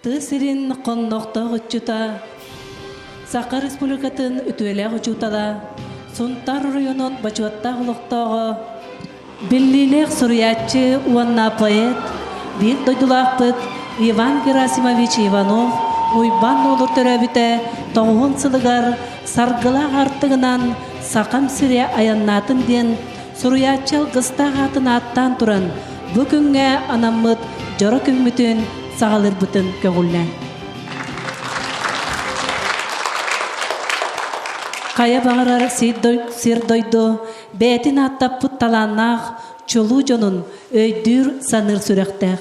Тыа сирин хоннохтоох ыччата, Саха Республикатын үтүөлээх учуутала, Сунтаар оройуонун бочуоттаах олохтооҕо, биллиилээх суруйааччы уонна поэт, биир дойдулаахпыт Иван Герасимович Иванов Уйбаан Нуолур төрөөбүтэ тоҕуһун сылыгар саргылаах аартыгынан Сахам сирэ айаннаатын диэн суруйааччы алгыстаах аатын ааттаан туран, бу күҥҥэ анаммыт дьоро күммүтүн саҕалыырбытын көҕүллээн. Хайа баҕарар сир дойду бэйэтин ааттаппыт талааннаах чулуу дьонун өйдүүр саныыр сүрэхтээх.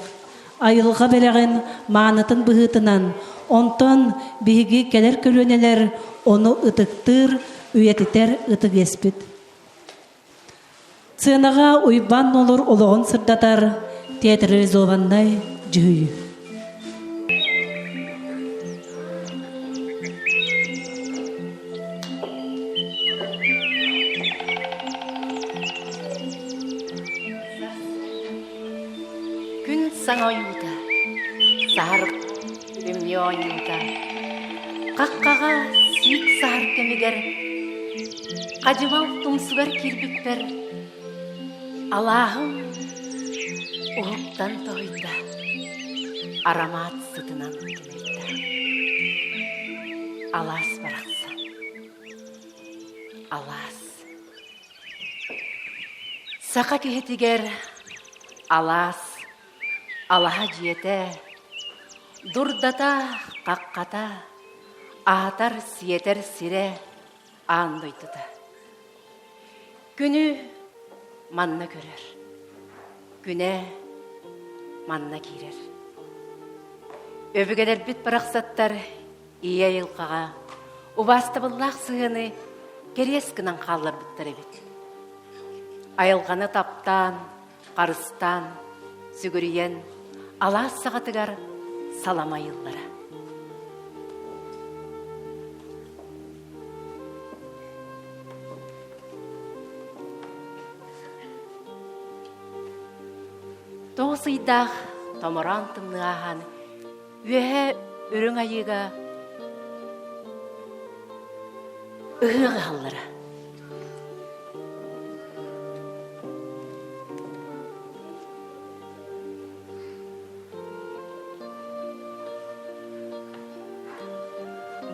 Айылҕа бэлэҕин маанытын быһыытынан, онтон биһиги кэлэр көлүөнэлэр ону ытыктыыр, үйэтитэр ытык иэспит. Сценаҕа Уйбаан Нуолур олоҕун сырдатар театрализованнай дьүһүйүү. Күн саҥа ойуута, саһар күлүмнүү оонньуута, хаххаҕа сиик саһар кэмигэр Хадьымал тумсугар киирбиппэр алааһым уһуктан тоһуйда, арамаат сытынан тунуйда. Алаас барахсан, алаас. Саха киһитигэр алаас, алаһа дьиэтэ, дурдата, хаххата, аһатар-сиэтэр сирэ аан дойдута. Күнү манна көрөр, күнэ манна киирэр. Өбүгэлэрбит барахсаттар ийэ айылҕаҕа убаастабыллаах сыһыаны кэриэс гынан хаалларбыттар эбит. Айылҕаны таптаан, харыстаан, сүгүрүйэн алаас саҕатыгар саламайыллара. Тоҕус ыйдаах томороон тымныы ааһан үөһэ үрүҥ айыыга ыһыах ыһаллара.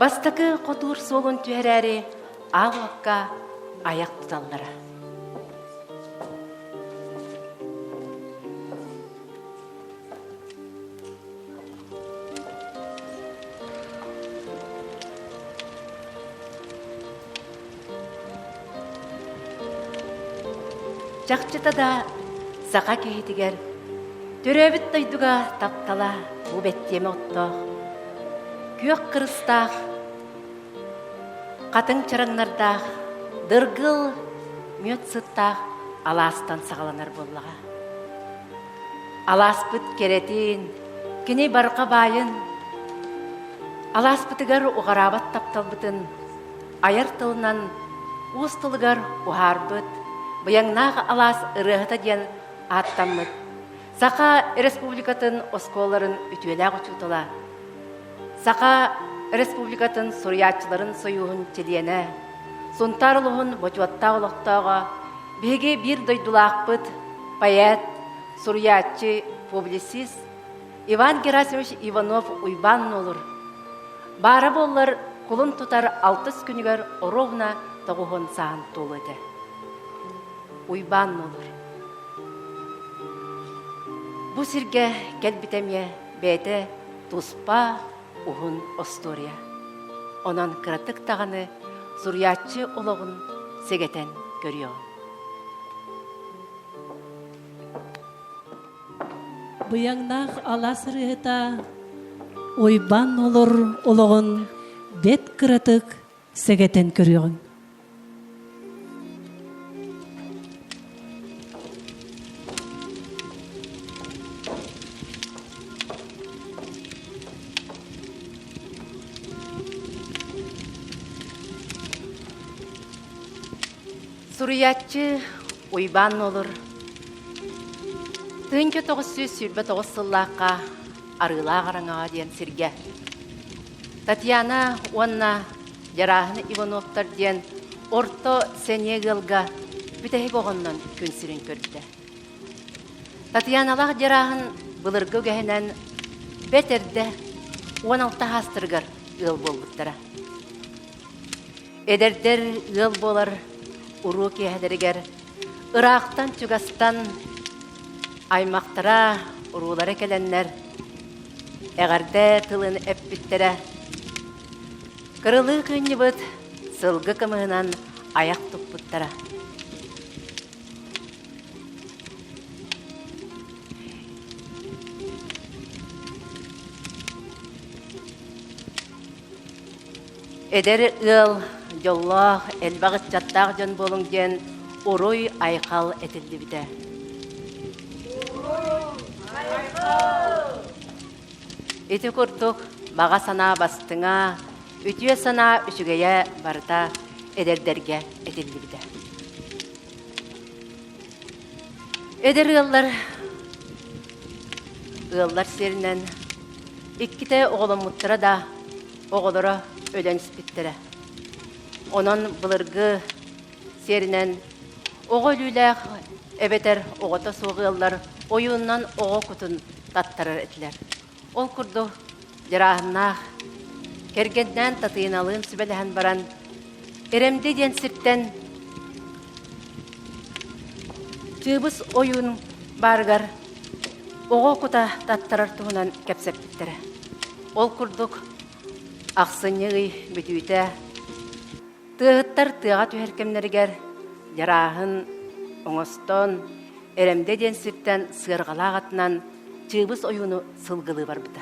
Бастакы хотуур суолун түһэрээри аал уокка айах туталлара. Чахчыта да саха киһитигэр төрөөбүт дойдуга таптала бу бэттиэмэ оттоох, күөх кырыстаах, хатыҥ чараҥнардаах, дыргыл мүөт сыттаах алаастан саҕаланар буоллаҕа. Алааспыт кэрэтин, кини барҕа баайын, алааспытыгар уҕараабат тапталбытын айар тылынан уус тылыгар уһаарбыт Быйаҥнаах алаас ырыаһыта диэн ааттаммыт Саха Республикатын оскуолаларын үтүөлээх учуутала, Саха Республикатын суруйааччыларын сойууһун чилиэнэ, Сунтаар улууһун бочуоттаах олохтооҕо, биһиги биир дойдулаахпыт, поэт, суруйааччы, публицист Иван Герасимович Иванов Уйбаан Нуолур баара буоллар кулун тутар алтыс күнүгэр оруобуна тоҕуһун саһан туолуо этэ. Уйбаан Нуолур Бу сиргэ кэлбитэ эмиэ бэйэтэ туспа уһун остуоруйа. Онон кыратык даҕаны суруйааччы олоҕун сэгэтэн көрүөҕүҥ. Быйаҥнаах алаас ырыаһыта Уйбаан олор олоҕун бэт кыратык сэгэтэн көрүөҕүҥ. Суруйааччы Уйбаан Нуолур 1929 сыллаахха. Арыылаах Араҥаҕа диэн сиргэ Татьяна уонна Дьарааһын Ивановтар диэн орто сэниэ ыалга бүтэһик оҕоннон күн сирин көрбүтэ. Татьяналаах Дьарааһын былыргы үгэһинэн бэт эрдэ 16 саастарыгар ыал буолбуттара. Эдэрдэр ыал буолар уруу киэһэлэригэр ыраахтан-чугастан аймахтара, уруулара кэлэннэр эҕэрдэ тылын эппиттэрэ. Кырылыы кыынньыбыт сылгы кымыһынан айах туппуттара. Эдэр ыал дьоллоох, элбэх ыччаттаах дьон буолуҥ диэн уруй-айхал этиллибитэ. Ити курдук баҕа санаа бастыҥа, үтүө санаа үчүгэйэ барыта эдэрдэргэ этиллибитэ. Эдэр ыаллар ыаллар сиэринэн иккитэ оҕоломмуттара да оҕолоро өлөн испиттэрэ. Онон былыргы сиэринэн оҕо өлүүлээх эбэтэр оҕото суох ыаллар ойууннан оҕо кутун таттарар этилэр. Ол курдук Дьарааһыннаах кэргэннээн Татыйыналыын сүбэлэһэн баран Эрэмди диэн сиртэн Чыыбыс ойуун баарыгар оҕо кута таттарар туһунан кэпсэппиттэрэ. Ол курдук ахсынньы ый бүтүүтэ тыаһыттар тыаҕа түһэр кэмнэригэр Дьарааһын оҥостон Эрэмдэ диэн сиртэн сыарҕалаах атынан Чыыбыс ойууну сылгылыы барбыта.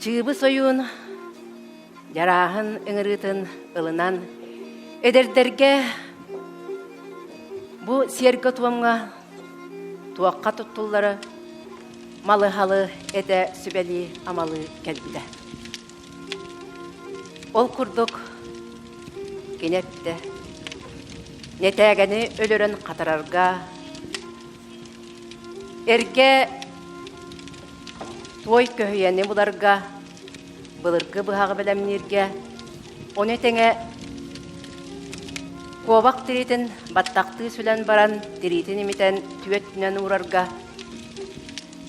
Чыыбыс ойуун Дьарааһын ыҥырыытын ылынан эдэрдэргэ бу сиэргэ-туомҥа туохха туттуллары малы-халы этэ сүбэлии-амалыы кэлбитэ. Ол курдук кини эттэ: Нэтээгэни өлөрөн хатарарга, эргэ туой көһүйэни буларга, былыргы быһаҕы бэлэмнииргэ, ону тэҥэ куобах тириитин баттахтыы сүлэн баран тириитин имитэн түөттүнэн уурарга,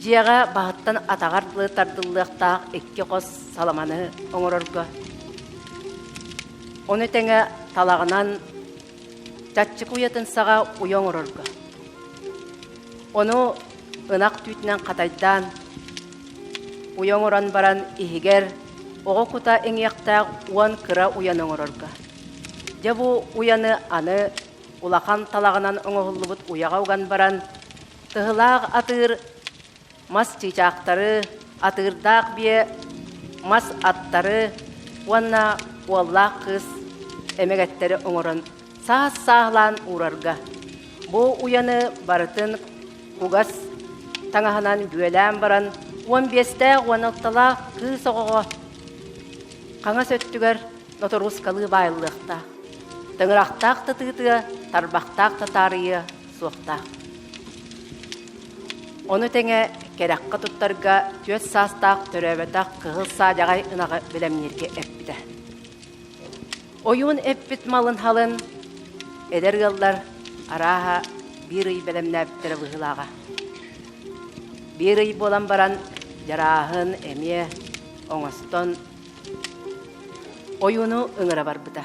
Дьиэҕэ баһыттан атаҕар дылы тардыллыахтаах икки хос саламаны оҥорорго, ону тэҥэ талаҕынан чаччык уйатын саҕа уйа оҥорорго, ону ынах түүтүнэн хатайдаан уйа оҥорон баран иһигэр оҕо кута иҥиэхтээх уон кыра уйаны оҥорорго. Дьэ бу уйаны аны улахан талаҕынан оҥоһуллубут уйаҕа уган баран Тыһылаах атыыр мас чыычаахтары, атыырдаах биэ мас аттары уонна уоллаах кыыс эмэгэттэри оҥорон саас-сааһылаан уурарга. Бу уйаны барытын кугас таҥаһынан бүөлээн баран 15-тээх 16-лаах кыыс оҕоҕо хаҥас өттүгэр ноторуускалыы баайыллыахтаах. Тыҥырахтаах да тыытыа, тарбахтаах да таарыйыа суохтаах. Ону тэҥэ кэрэххэ туттарга түөрт саастаах төрөөбөтөх кыһыл саадьаҕай ынаҕы бэлэмнииргэ эппитэ. Ойуун эппит малын-халын эдэр ыаллар арааһа биир ый бэлэмнээбиттэрэ быһыылааҕа. Биир ый буолан баран Дьарааһын эмиэ оҥостон ойууну ыҥыра барбыта.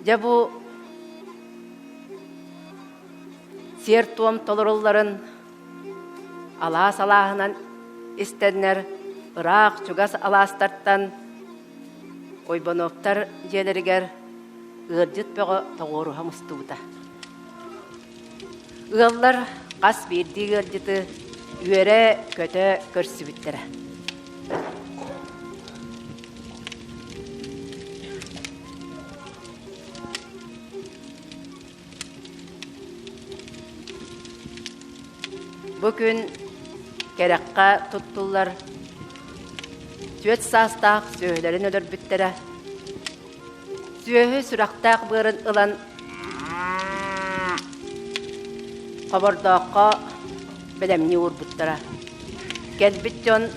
Дьэ бу сиэр-туом толорулларын алаас алааһынан истэннэр ыраах чугас алаастартан Ойбоновтар дьиэлэригэр ыалдьыт бөҕө тоҕуоруһа мустубута. Ыаллар хас биирдии ыалдьыты үөрэ-көтө көрсүбүттэрэ. Бу күн кэрэххэ туттуллар. Түөрт саастаах сүөһүлэрин өлөрбүттэрэ. Сүөһү сүрэхтээх быарын ылан хобордооххо бэлэмнии уурбуттара. Кэлбит дьон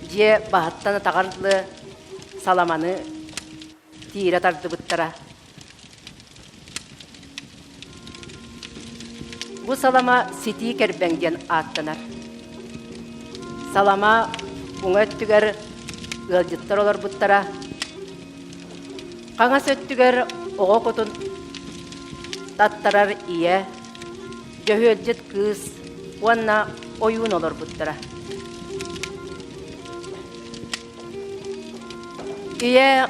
дьиэ баһыттан атаҕар дылы саламаны тиирэ тардыбыттара. Бу салама ситии кэрбэҥ диэн ааттанар. Салама уҥа өттүгэр ыалдьыттар олорбуттара. Хаҥас өттүгэр оҕо кутун таттарар ийэ, дьөһүөлдьүт кыыс уонна ойуун олорбуттара. Ийэ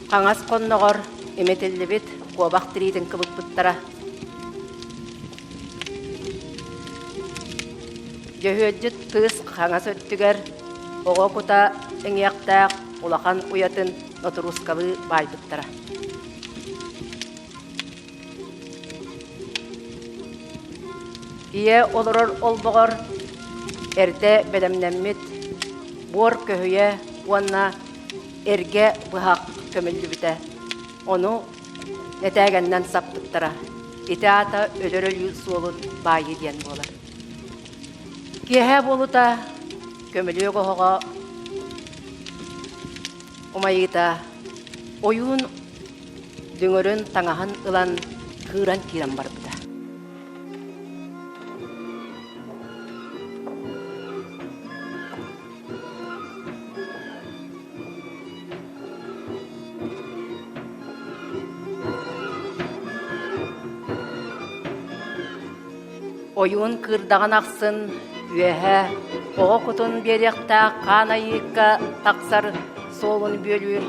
хаҥас хонноҕор имитиллибит куобах тириитин кыбыппыттара. Дьөһүөлдьүт кыыс хаҥас өттүгэр оҕо кута иҥиэхтээх улахан уйатын нотуруускалыы баайбыттара. Ийэ олорор олбоҕор эрдэ бэлэмнэммит буор көһүйэ уонна эргэ быһах көмүллүбүтэ. Ону нэтээгэннэн саппыттара. Ити аата өлөр өлүү суолун баайыы диэн буолар. Киэһэ буолута көмүлүөк оһоҕо умайыыта ойуун дүҥүрүн таҥаһын ылан кыыран киирэн барбыта. Ойуун кыырдаҕын ахсын үөһэ оҕо кутун биэриэхтээх хаан айыыкка тахсар суолун бүөлүүр.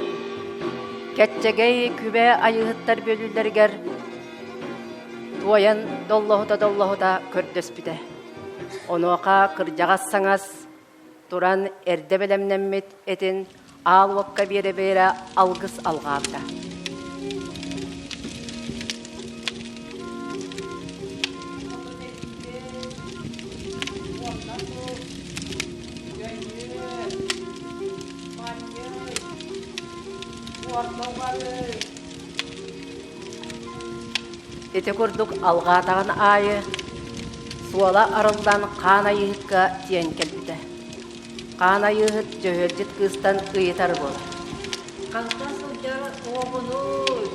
Кэччэгэй күбэ айыыһыттар бүөлүүллэригэр туойан доллоһута-доллоһута көрдөспүтэ. Онуоха кырдьаҕас саҥас туран эрдэ бэлэмнэммит этин аал уокка биэрэ-биэрэ алгыс алҕаабыта. Ити курдук алҕаатаҕын аайы суола арыллан хаан айыыһыкка тиийэн кэлбитэ. Хаан айыыһыт дьөһүөлдьүт кыыстан ыйытар буолар. Хантан сылдьар оҕобунуй?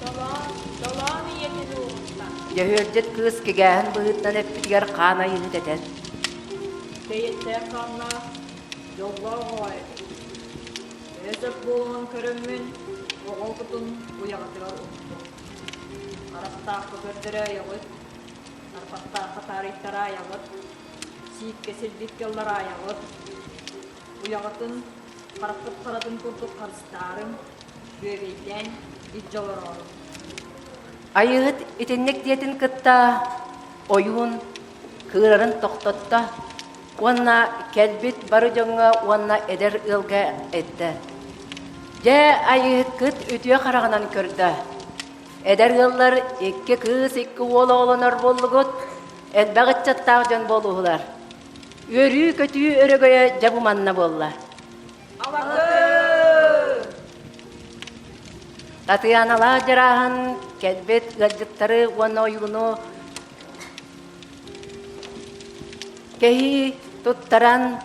Толоон, толоон ийэтин ууһуттан. Дьөһүөлдьүт кыыс кигээһин быһыытынан эппитигэр хаан айыыһыт этэр. Тэйэттээх хааннаах, дьоллоох оҕо эбит. Өсөп буолан көрөммүн, оҕо кутун уйаҕатыгар уктум. Харахтаахха көрдөрөөйөҕүт, тарбахтаахха таарыйтараайаҕыт, сииккэ силбиккэ ыллараайаҕыт. Уйаҕытын хараххыт харатын курдук харыстаарыҥ, бүөбэйдээн илдьэ олорооруҥ. Айыыһыт итинник диэтин кытта ойуун кыырарын тохтотто уонна кэлбит бары дьоҥҥо уонна эдэр ыалга эттэ: «Дьэ, айыыһыккыт үтүө хараҕынан көрдө. Эдэр ыаллар икки кыыс, икки уол оҕолонор буоллугут, элбэх ыччаттаах дьон буолуоһулар. Үөрүү-көтүү өрөгөйө дьэ бу манна буолла». Татыйааналаах Дьарааһын кэлбит ыалдьыттары уонна ойууну Кэһии туттаран,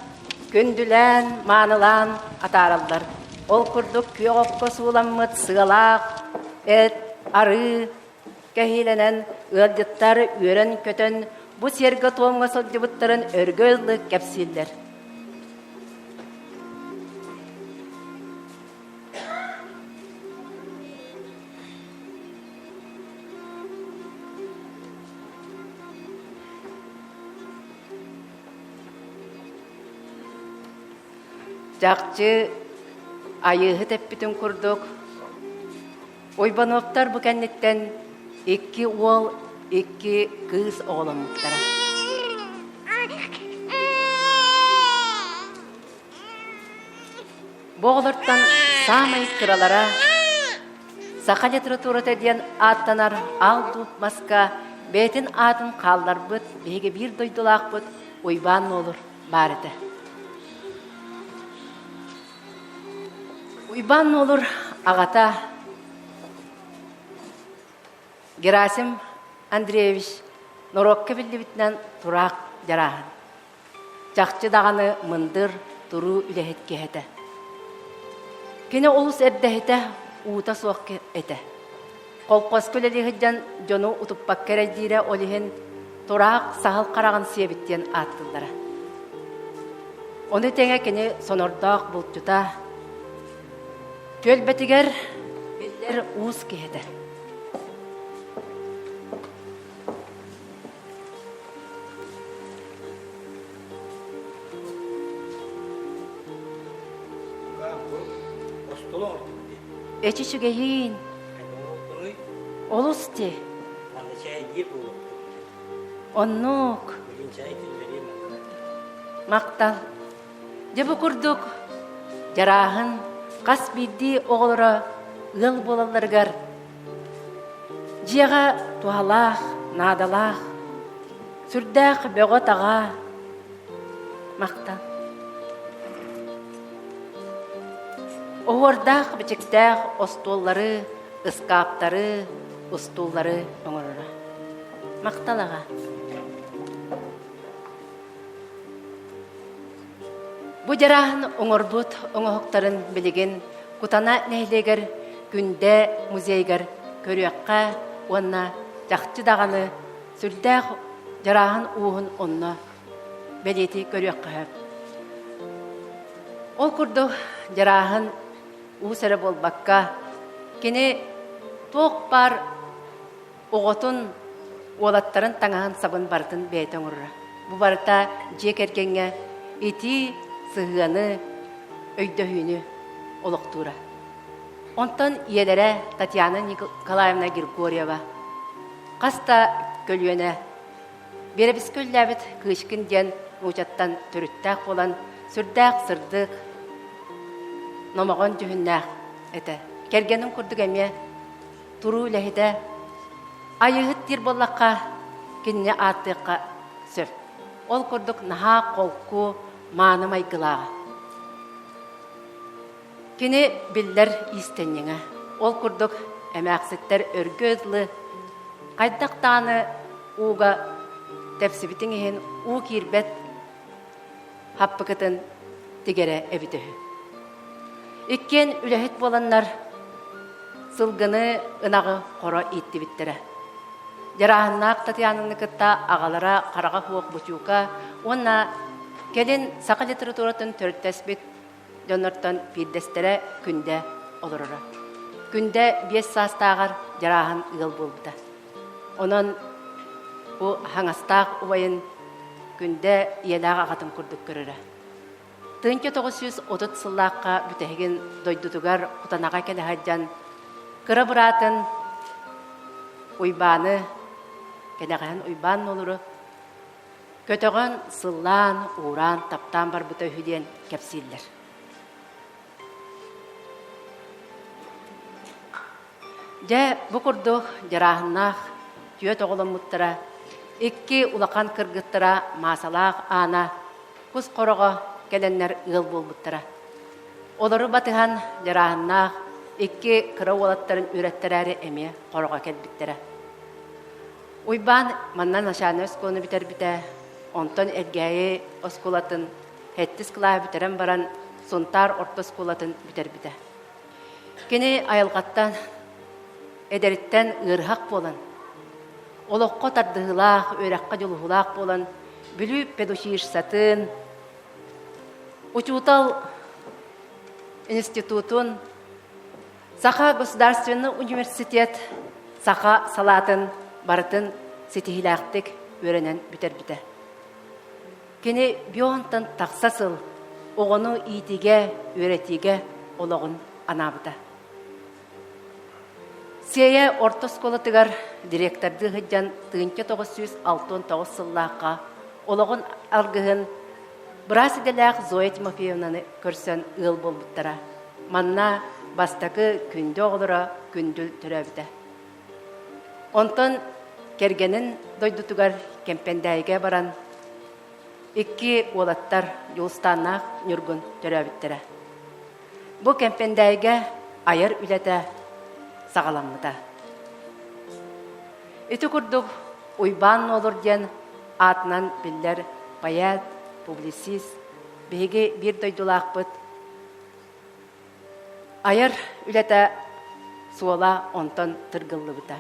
күндүлээн, маанылаан атаараллар. Ол курдук күөх окко сууламмыт сыалаах эт, арыы кэһиилэнэн ыалдьыттар үөрэн-көтөн бу сиэргэ-туомҥа сылдьыбыттарын өргө ыллык кэпсииллэр. Чахчы, Айыыһыт эппитин курдук, Уйбануоптар бу кэнниттэн икки уол, икки кыыс оҕоломмуттара. Бу оҕолортон саамай кыралара Саха литературата диэн ааттанар аал дууп маска бэйэтин аатын хаалларбыт биһиги биир дойдулаахпыт Уйбаан Нуолур. баар этэ. Уйбаан Нуолур аҕата Герасим Андреевич норуокка биллибитинэн тураах дьарааһын. Чахчы даҕаны мындыр, туруу үлэһит киһи этэ. Кини олус эрдэһитэ, уута суох этэ. Колхозка үлэлии сылдьан дьону утуппакка эрэйдиирэ, ол иһин тураах саһыл хараҕын сиэбит диэн ааттыыллара. Ону тэҥэ кини сонордоох булчута, түөлбэтигэр биллэр уус киһи этэ. Эчи үчүгэйиин. Олус дии. Оннук. Махтал. Дьэ бу курдук Дьарааһын хас биирдии оҕолоро ыал буолалларыгар Дьиэҕэ туһалаах, наадалаах, сүрдээх бөҕө-таҕа махтал. Оһуордаах-бичиктээх остуоллары, ыскааптары, устууллары оҥороро. Махтал аҕа. Бу дьарааһын оҥорбут оҥоһуктарын билигин Кутана нэһилиэгэр Күндэ музейыгар көрүөххэ уонна чахчы даҕаны сүрдээх дьарааһын ууһун онно бэлиэтии көрүөххэ сөп. Ол курдук дьарааһын уус эрэ буолбакка, кини туох баар Оҕотун, уолаттарын таҥаһын-сабын барытын бэйэтэ оҥороро. Бу барыта дьиэ кэргэҥҥэ итии сыһыаны, өйдөһүүнү олохтуура. Онтон ийэлэрэ Татьяна Николаевна Григорьева хас да көлүөнэ биэрэпискэ үллээбит Кычкин диэн нуучаттан төрүттээх буолан сүрдээх сырдык, номоҕон дьүһүннээх этэ. Кэргэнин курдук эмиэ туруу үлэһитэ Айыыһыт диир буоллахха, кинини ааттыахха сөп. Ол курдук наһаа холку, мааны майгылааҕа. Кини биллэр иистэнньэҥэ. Ол курдук эмээхситтэр өргө дылы хайдах даҕаны ууга тэпсибитиҥ иһин уу киирбэт хаппыкытын тигэрэ эбитэ үһү. Иккиэн үлэһит буоланнар сылгыны, ынаҕы хоро ииттибиттэрэ. Дьарааһыннаах Татьянаны кытта аҕалара Хараҕа Суох Бучуука уонна кэлин саха литературатын төрүттэспит дьоннортон биирдэстэрэ Күндэ олороро. Күндэ биэс саастааҕар Дьарааһын ыал буолбута. Онон бу хаҥастаах убайын Күндэ ийэлээх аҕатын курдук көрөрө. 1930 сыллаахха бүтэһигин дойдутугар Кутанаҕа кэлэ сылдьан кыра быраатын Уйбааны, кэнэҕэһин Уйбаан Нуолуру көтөҕөн, сыллаан, уураан, таптаан барбыта үһү диэн кэпсииллэр. Дьэ, бу курдук дьарааһыннаах түөрт оҕоломмуттара, икки улахан кыргыттара Маасалаах Аана кус хороҕо кэлэннэр ыал буолбуттара. Олору батыһан дьарааһыннаах икки кыра уолаттарын үөрэттэрээри эмиэ хороҕо кэлбиттэрэ. Уйбаан манна начальнай оскуоланы бүтэрбитэ, онтон Элгээйи оскуолатын сэттис кылааһы бүтэрэн баран Сунтаар орто оскуолатын бүтэрбитэ. Кини айылҕаттан, эдэриттэн ыарыһах буолан, олоххо тардыһыылаах, үөрэххэ дьулуһуулаах буолан, Бүлүү педучилищетын, учуутал институтун, Саха государственный университет саха салаатын барытын ситиһиилээхтик үөрэнэн бүтэрбитэ. Кини бионтан тахса сыл оҕону иитиигэ, үөрэтиигэ олоҕун анаабыта. Сиэйэ орто оскуолатыгар директордыы сылдьан 1969 сыллаахха олоҕун аргыһын быраас идэлээх Зоя Тимофеевнаны көрсөн ыал буолбуттара. Манна бастакы күндү оҕолоро Күндүл төрөөбүтэ. Онтон кэргэнин дойдутугар Кэмпэндээйигэ баран. Икки уолаттар Дьулустааннаах Ньургун төрөөбүттэрэ. Бу Кэмпэндээйигэ айар үлэтэ саҕаламмыта. Ити курдук Уйбаан Нуолур диэн аатынан биллэр поэт, публицист, биһиги биир дойдулаахпыт Айар үлэтэ суола онтон тыргыллыбыта.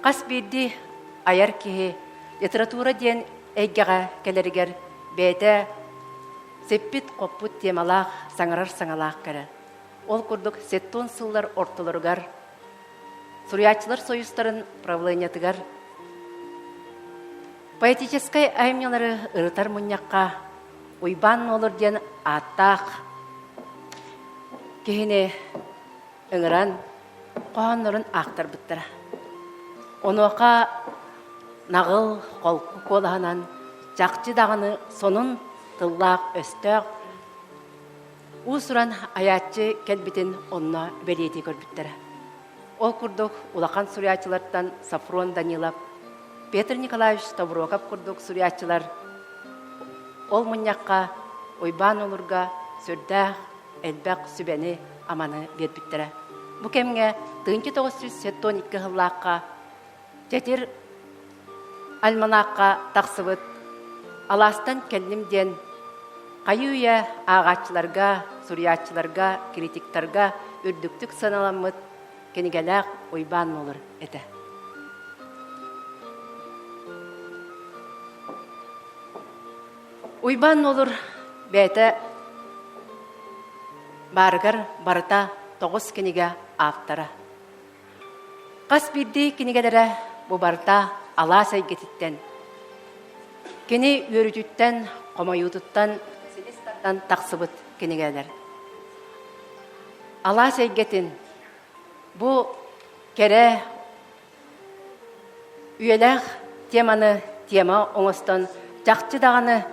Хас биирдии айар киһи литература диэн эйгэҕэ кэлэригэр бэйэтэ сиппит-хоппут темалаах, саҥарар саҥалаах кэрэ. Ол курдук сеттон сыллар ортолоругар Суруйааччылар союзтарын правлениетыгар поэтическай айымньылары ырытар мунньахха Уйбаан Нуолур диэн ааттаах киһини ыҥыран хоһооннорун аахтарбыттара. Онуоха наҕыл, холку куолаһынан чахчы даҕаны сонун тыллаах-өстөөх уус-уран айааччы кэлбитин онно бэлиэтии көрбүттэрэ. Ол курдук улахан суруйааччылартан Софрон Данилов, Петр Николаевич Тобуруокап курдук суруйааччылар ол мунньахха Уйбаан Улурга сүрдээх элбэх сүбэни-аманы биэрбиттэрэ. Бу кэмҥэ 1972 сыллаахха Тэтир альманахха тахсыбыт Алаастан кэллим диэн хайыы-үйэ ааҕааччыларга, суруйааччыларга, критиктарга үрдүктүк сыаналаммыт кинигэлээх Уйбаан Нуолур этэ. Уйбаан Нуолур бэйэтэ баарыгар барыта тоҕус кинигэ автора. Хас биирдии кинигэлэрэ бу барыта алаас эйгэтиттэн, кини үөрүүтүттэн, хомойуутуттан силис тардан тахсыбыт кинигэлэр. Алаас эйгэтин бу кэрэ үйэлээх теманы тема оҥостон чахчы даҕаны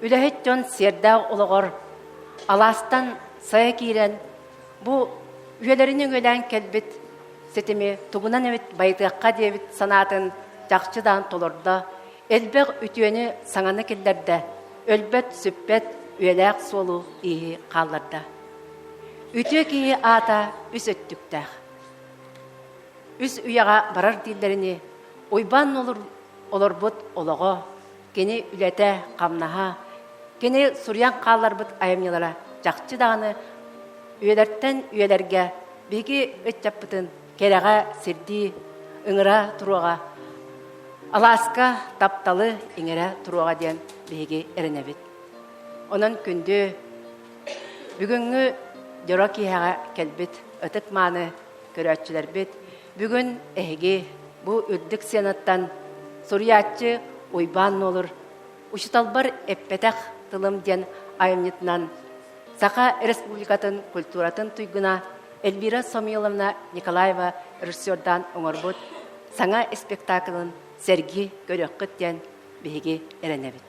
үлэһит дьон сиэрдээх олоҕор алаастан сайа киирэн Бу үйэлэрин өҥөлөөн кэлбит ситими тугунан эбит байытыахха диэбит санаатын чахчы даан толордо, элбэх үтүөнү саҥаны киллэрдэ, өлбөт-сүппэт үйэлээх суолу-ииһи хаалларда. Үтүө киһи аата үс өттүктээх. Үс үйэҕэ барар дииллэрини Уйбаан олорбут олоҕо Кини үлэтэ, хамнаһа, кини суруйан хаалларбыт айымньылара чахчы даҕаны үйэлэртэн үйэлэргэ биһиги ыччаппытын кэрэҕэ сирдии, ыҥыра туруоҕа, алааска тапталы иҥэрэ туруоҕа диэн биһиги эрэнэбит. Онон күндү бүгүҥҥү дьоро киэһэҕэ кэлбит ытык-мааны көрөөччүлэрбит Бүгүн эһиги бу үрдүк сценаттан суруйааччы Уйбаан Нуолур «Учууталбар эппэтэх тылым» диэн айымньытынан Саха Республикатын культуратын туйгуна Эльвира Самойловна Николаева режиссердаан оҥорбут саҥа спектаклын сэргии көрүөххүт диэн биһиги эрэнэбит.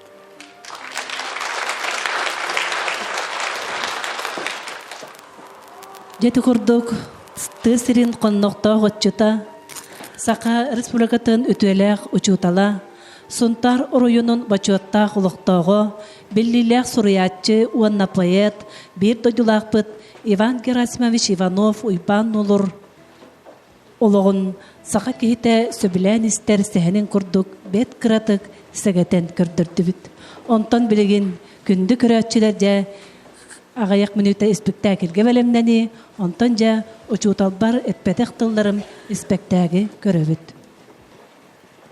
Дьэ ити курдук тыа сирин хоннохтоох отчута, Саха Республикатын үтүөлээх учуутала, Сунтаар оройуонун бочуоттаах олохтооҕо, биллиилээх суруйааччы уонна поэт, биир дойдулаахпыт Иван Герасимович Иванов Уйбаан Нуолур олоҕун саха киһитэ сөбүлээн истэр сэһэнин курдук бэрт кыратык сэгэтэн көрдөрдүбүт. Онтон билигин күндү көрөөччүлэр дьэ аҕыйах мүнүүтэ испиктээкилгэ бэлэмнэнии, онтон дьэ учууталбар эппэтэх тылларым испэктээги көрөбүт.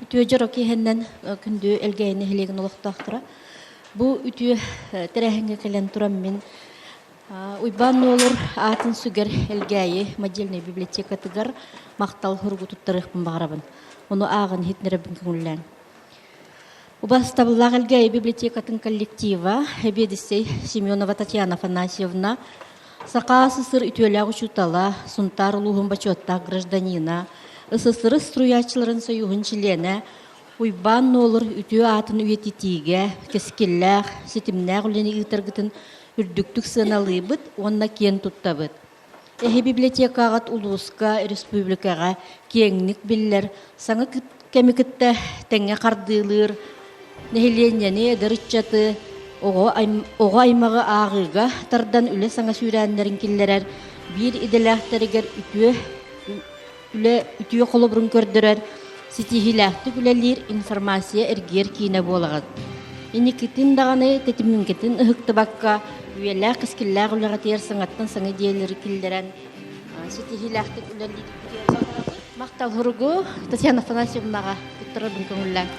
Үтүө дьоро киэһэннэн күндү Элгээйи нэһилиэгин олохтоохторо. Бу үтүө тэрээһиҥҥэ кэлэн туран мин Уйбаан Нуолур аатын сүгэр Элгээйи модельнай библиотекатыгар махтал суругу туттарыахпын баҕарабын. Ону ааҕан иһитинэрэбин көҥүллээҥ. Убастабыллаах Элгээйи библиотекатын коллектива, эбиэдиссэй Семенова Татьяна Афанасьевна, Саха СССР үтүөлээх учуутала, Сунтаар улууһун бочуоттаах гражданина, СССР суруйааччыларын союһун чилиэнэ Уйбаан Нуолур үтүө аатын үйэтитиигэ кэскиллээх, ситимнээх үлэни ыытаргытын үрдүктүк сыаналыыбыт уонна киэн туттабыт. Эһи библиотекаҕыт улууска, республикаҕа киэҥник биллэр, саҥа кэми кытта тэҥҥэ хардыылыыр. Нэһилиэнньэни, эдэр ыччаты, оҕо, оҕо аймаҕы ааҕыыга тардан үлэ саҥа сүүрээннэрин киллэрэр, биир идэлээхтэригэр үтүө үлэ үтүө холобурун көрдөрөр, ситиһиилээхтик үлэлиир информация эргийэр киинэ буолаҕыт. Инникитин даҕаны тэтимҥитин ыһыктыбакка, үйэлээх кэскиллээх үлэҕитигэр саҥаттан саҥа идиэйэлэри киллэрэн, ситиһиилээхтик үлэлииргитигэр баҕарабыт. Махтал суругу Татьяна Афанасьевнаҕа туттарарбын көҥүллээҥ.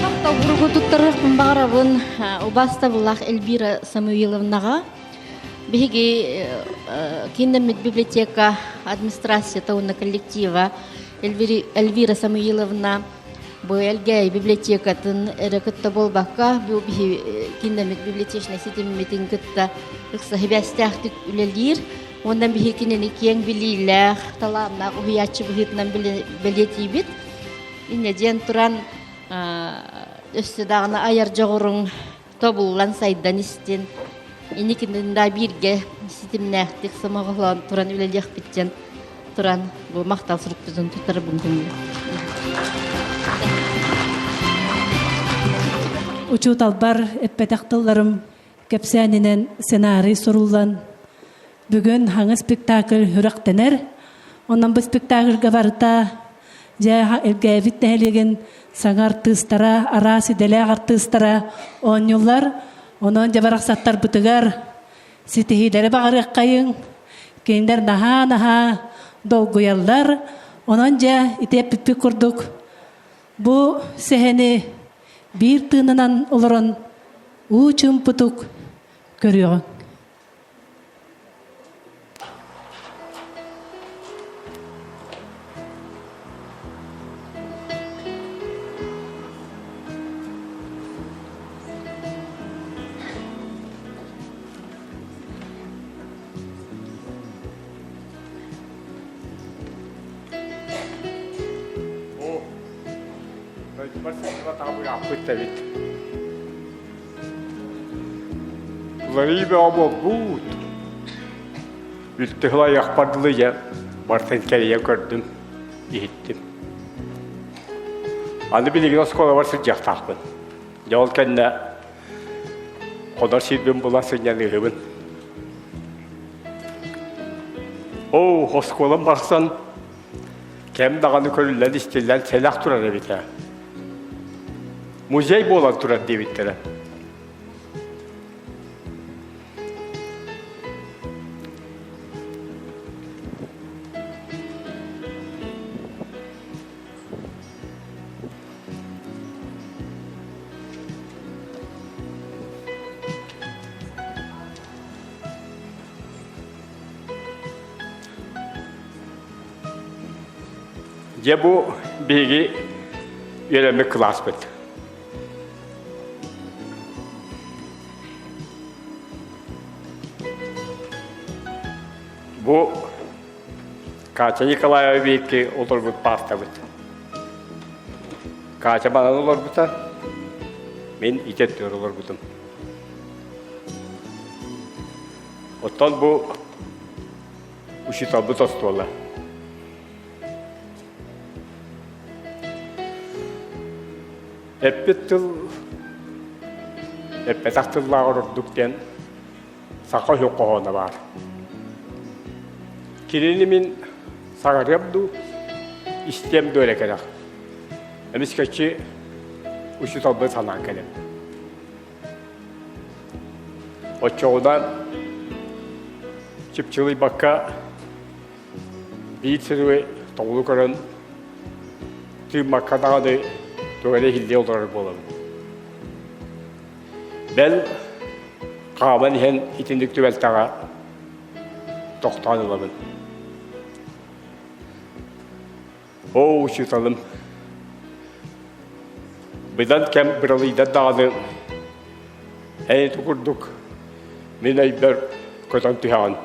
Махтал суругу туттарыахпын баҕарабын убаастабыллаах Эльвира Самуиловнаҕа. Биһиги кииннэммит библиотека администрацията уонна коллектива Эльвира Самуиловна бу Элгээйи библиотекатын эрэ кытта буолбакка, бу биһи кииннэммит библиотечнай ситиммитин кытта ыкса сибээстээхтик үлэлиир. Уонна биһи кинини киэҥ билиилээх, талааннаах уһуйааччы быһыытынан бэлиэтиибит. Инньэ диэн туран, өссө даҕаны айар дьоҕуруҥ тобуллан сайдан истин, инникитин да бииргэ ситимнээхтик сомоҕолоон туран үлэлиэхпит диэн туран бу махтал сурукпутун туттарабын көҥүл. Учууталбар эппэтэх тылларым кэпсээнинэн сценарий суруллан бүгүн хаҥа спектакль сүрэхтэнэр. Онон бу спектакльга барыта дьэ Элгээбит нэһилиэгин саҥа артыыстара, араас идэлээх артыыстара оонньууллар. Онон дьэ барахсаттарбытыгар ситиһиилэри баҕарыаххайыҥ. Кинилэр наһаа-наһаа долгуйаллар. Онон дьэ ити эппиппит курдук бу сэһэни биир тыынынан олорон уу чуумпутук көрүөҕүҥ. Оо, дойдубар сылдьыбат аҕабырааппыт эбит. Уларыы бөҕө буолбут. Үлтү сылайыахпар дылы дьэ барытын кэрийэн көрдүм, иһиттим. Аны билигин оскуолабар сылдьыахтаахпын. Дьэ ол кэннэ хонор сирбин булан сынньаныыһыбын. Оо, оскуолам барсан кэм даҕаны көрүллэн истиллэн сэлэх турар эбит ээ. Музей буолан турар диэбиттэрэ. Дьэ бу биһиги үөрэммит кылааспыт. Бу Катя Николаева биһикки олорбут паартабыт. Катя манан олорбута, мин ити өттүгэр олорбутум. Оттон бу учууталбыт остуола. Эппит тыл эппэтэх тыллааҕар ордук диэн саха үһү хоһооно баар. Кинини мин саҥарыам дуу, истиэм дуу эрэ кэрэх. Эмискэччи учууталбын санаан кэлэм. Оччоҕуна чыпчылыйбакка биир сырыы тоҕулу көрөн тыыммакка даҕаны тугу эрэ иһиллии олорор буолабын. Бэл хааман иһэн итинник түбэлтэҕэ тохтоон ылабын. Оо, учууталым, быдан кэм быралыйда даҕаны эн ити курдук мин өйбөр көтөн түһэҕин.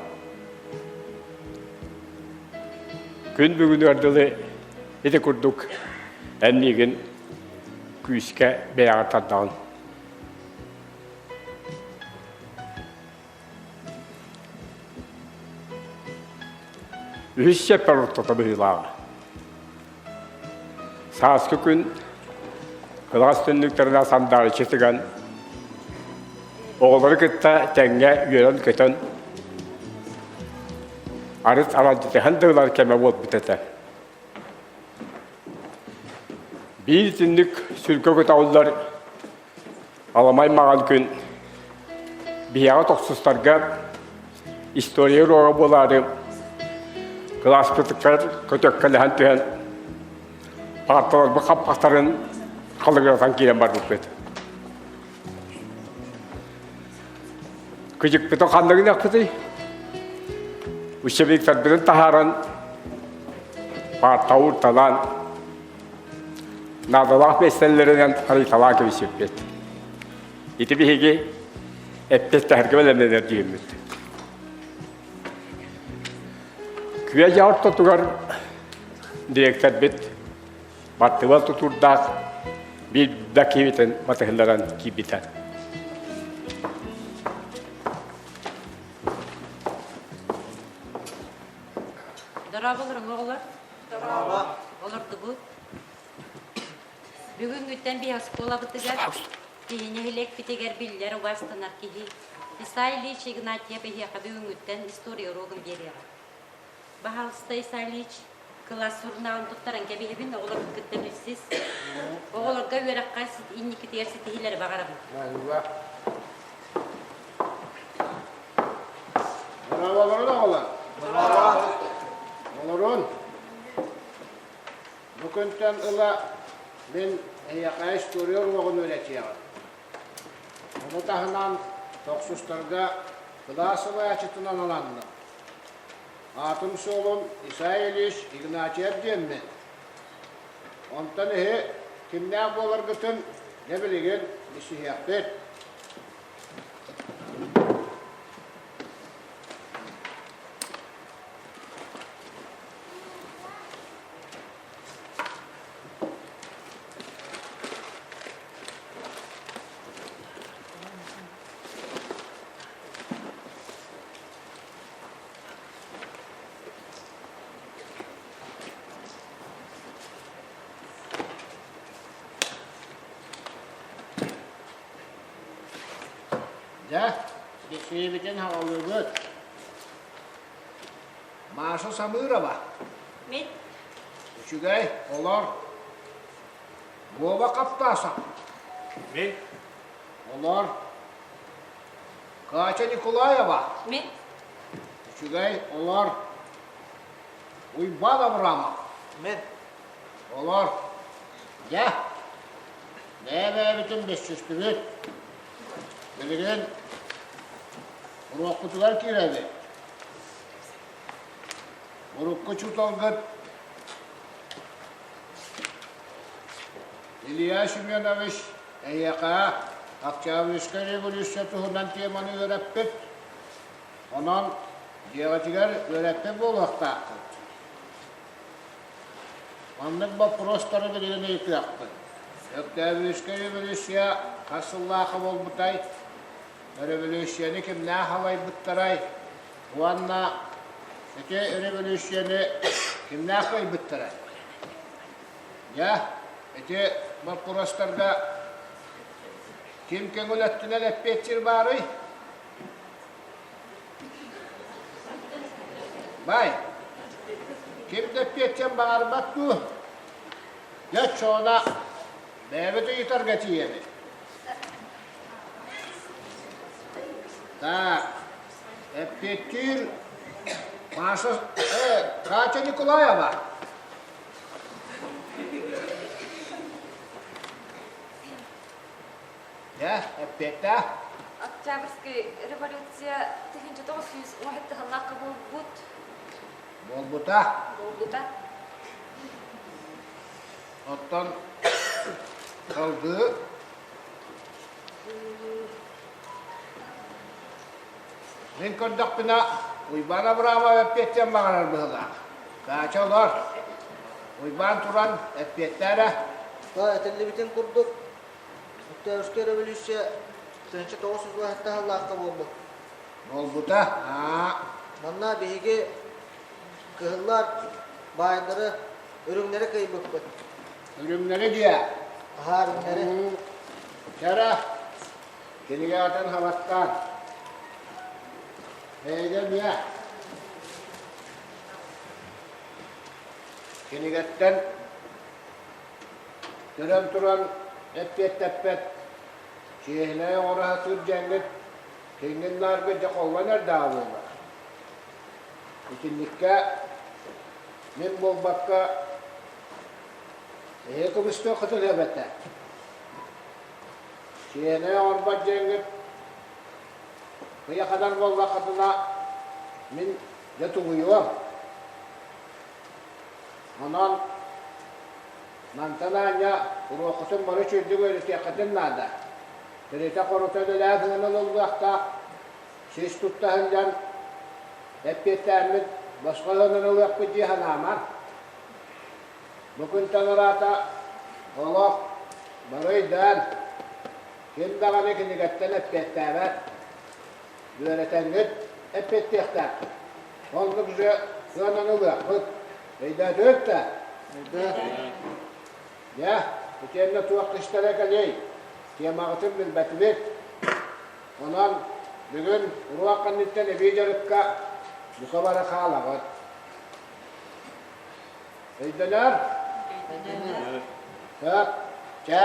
Күн бүгүнүгэр дылы ити курдук эн миигин. күүскэ бэйэҕэр тардаҕын. Үһүс чиэппэр ортото быһыылааҕа. Сааскы күн кылаас түннүктэринэн сандаарыччы тыган, оҕолору кытта тэҥҥэ үөрэн-көтөн, арыт аралдьытыһан да ылар кэмэ буолбут этэ. Биир итинник сүргэ көтөҕүллэр аламай маҕан күн биһиэхэ тохсустарга история уруога буолаары кылааспытыгар көтөккөлөһөн түһэн паарталарбыт хаппахтарын халыгыратан киирэн барбыппыт. Кыдьыкпытын ханна гыныахпытый? Учебниктарбытын таһааран паартаур талаан наадалаах миэстэлэринэн арыйталаан кэбиспиппит. Ити биһиги эппиэттэһэргэ бэлэмнэнэр диэммит. Күө-дьаа ортотугар дириэктэрбит баттыбал тутуурдаах биир да киһитин батыһыннаран киирбитэ. Дорооболоруҥ, оҕолор. Дорообо. Олордубут. Бүгүҥҥүттэн биһи оскуолабытыгар киһи нэһилиэкпитигэр биллэр убаастанар киһи Исай Ильич Игнатьев эһиэхэ бүгүҥҥүттэн история уруогун биэриэҕэ. Баһаалыста, Исай Ильич, кылаас сурунаалын туттаран кэбиһэбин, оҕолорбут кытта билсис. Оҕолорго үөрэххэ инникитигэр ситиһиилэри баҕарабын. Браво оҕолор! Олорун! Бу күнтэн ыла мин эйиэхэ история уруогун үөрэтиэҕим. Ону таһынан тохсустарга кылаас салайааччытынан ананным. Аатым-суолум Исай Ильич Игнатьев диэммин. Онтон эһи кимнээх буоларгытын дьэ билигин билсиһиэхпит. Дьэ, билсиибитин аҕаллыбыт. Маша Самырова. Мин. Үчүгэй, олор. Вова Кавказов. Мин. Олор. Катя Николаева. Мин. Үчүгэй, олор. Уйбан Абрамов. Мин. Олор. Дьэ, бэйэ-бэйэбитин билсистибит. Билигин уруокпутугар киирэбит. Урукку учууталгыт Илья Семенович эйиэхэ Октябрьскай революция туһунан теманы үөрэппит. Онон дьиэҕитигэр үөрэппит буолуохтааххыт. Маннык боппуруостары билигин ыйытыахпыт. Өктөөбүрүскэй революция хас сыллаахха буолбутай? Өрөбөлүүссүйэни кимнээх халайбыттарай? Уонна ити өрөбөлүүссүйэни кимнээх кыайбыттарай? Дьэ, ити боппуруостарга ким көҥүл өттүнэн эппиэттиир баарый? Бай, ким да эппиэттиэн баҕарбат дуу? Дьэ, оччоҕуна бэйэбит ыйытарга тиийэбит. Так, эппиэттиир Маша, Катя Николаева. Дьэ, эппиэттээх. Октябрьскай революция 1917 сыллаахха буолбут. Буолбута. Буолбута. Оттон салгыы Мин көрдөхпүнэ, Уйбаан Абрамов эппиэттиэн баҕарар быһыылаах. Каача олор. Уйбаан туран эппиэттээ эрэ. Этиллибитин курдук. Октябрьскай революция 1907 сыллаахха буолбут. Буолбута. Аа. Манна биһиги кыһыллар баайдары, үрүҥнэри кыайбыппыт. Үрүҥнэри диэ. Аһаа, үрүҥнэри. Кэрэ, кинигэ атын хабаттаан. Эйгэ эмиэ. Кинигэттэн көрөн туран эппиэттэппэт, чиэһинэй оҥоро сатыыр дьэҥҥит киҥҥин-нааргыт дьэ холлон эрдэҕэ буоллар. Итинниккэ мин буолбакка эһиги кыбыстыаххытын сөп этэ. Чиэһинэй оҥорбот дьэҥҥит кыйаханар буоллаххытына мин дьэ тулуйуом. Онон мантан аанньа уруоккутун бары үчүгэйдик үөрэтиэххитин наада. Тиритэ-хорута үлэлээн сыһыан ылыллыахтаах, сис тутта сылдьан эппиэттээммит босхо ыһыанан ылыахпыт дии санаамаҥ. Бу күнтэн ыраата олох бары өйдөөн, ким даҕаны кинигэттэн эппиэттээбэт, үөрэтэҥҥит эппиэттиэхтээххит. Оннук же сыананы ылыахпыт. Өйдөөтүгүт да? Дьэ, итиэннэ туох кистэлэ кэлиэй? Темаҕытын билбэтибит. Онон бүгүн уруок кэнниттэн эбии дьарыкка бука бары хаалаҕыт. Өйдөнөр? Сөп. Чэ,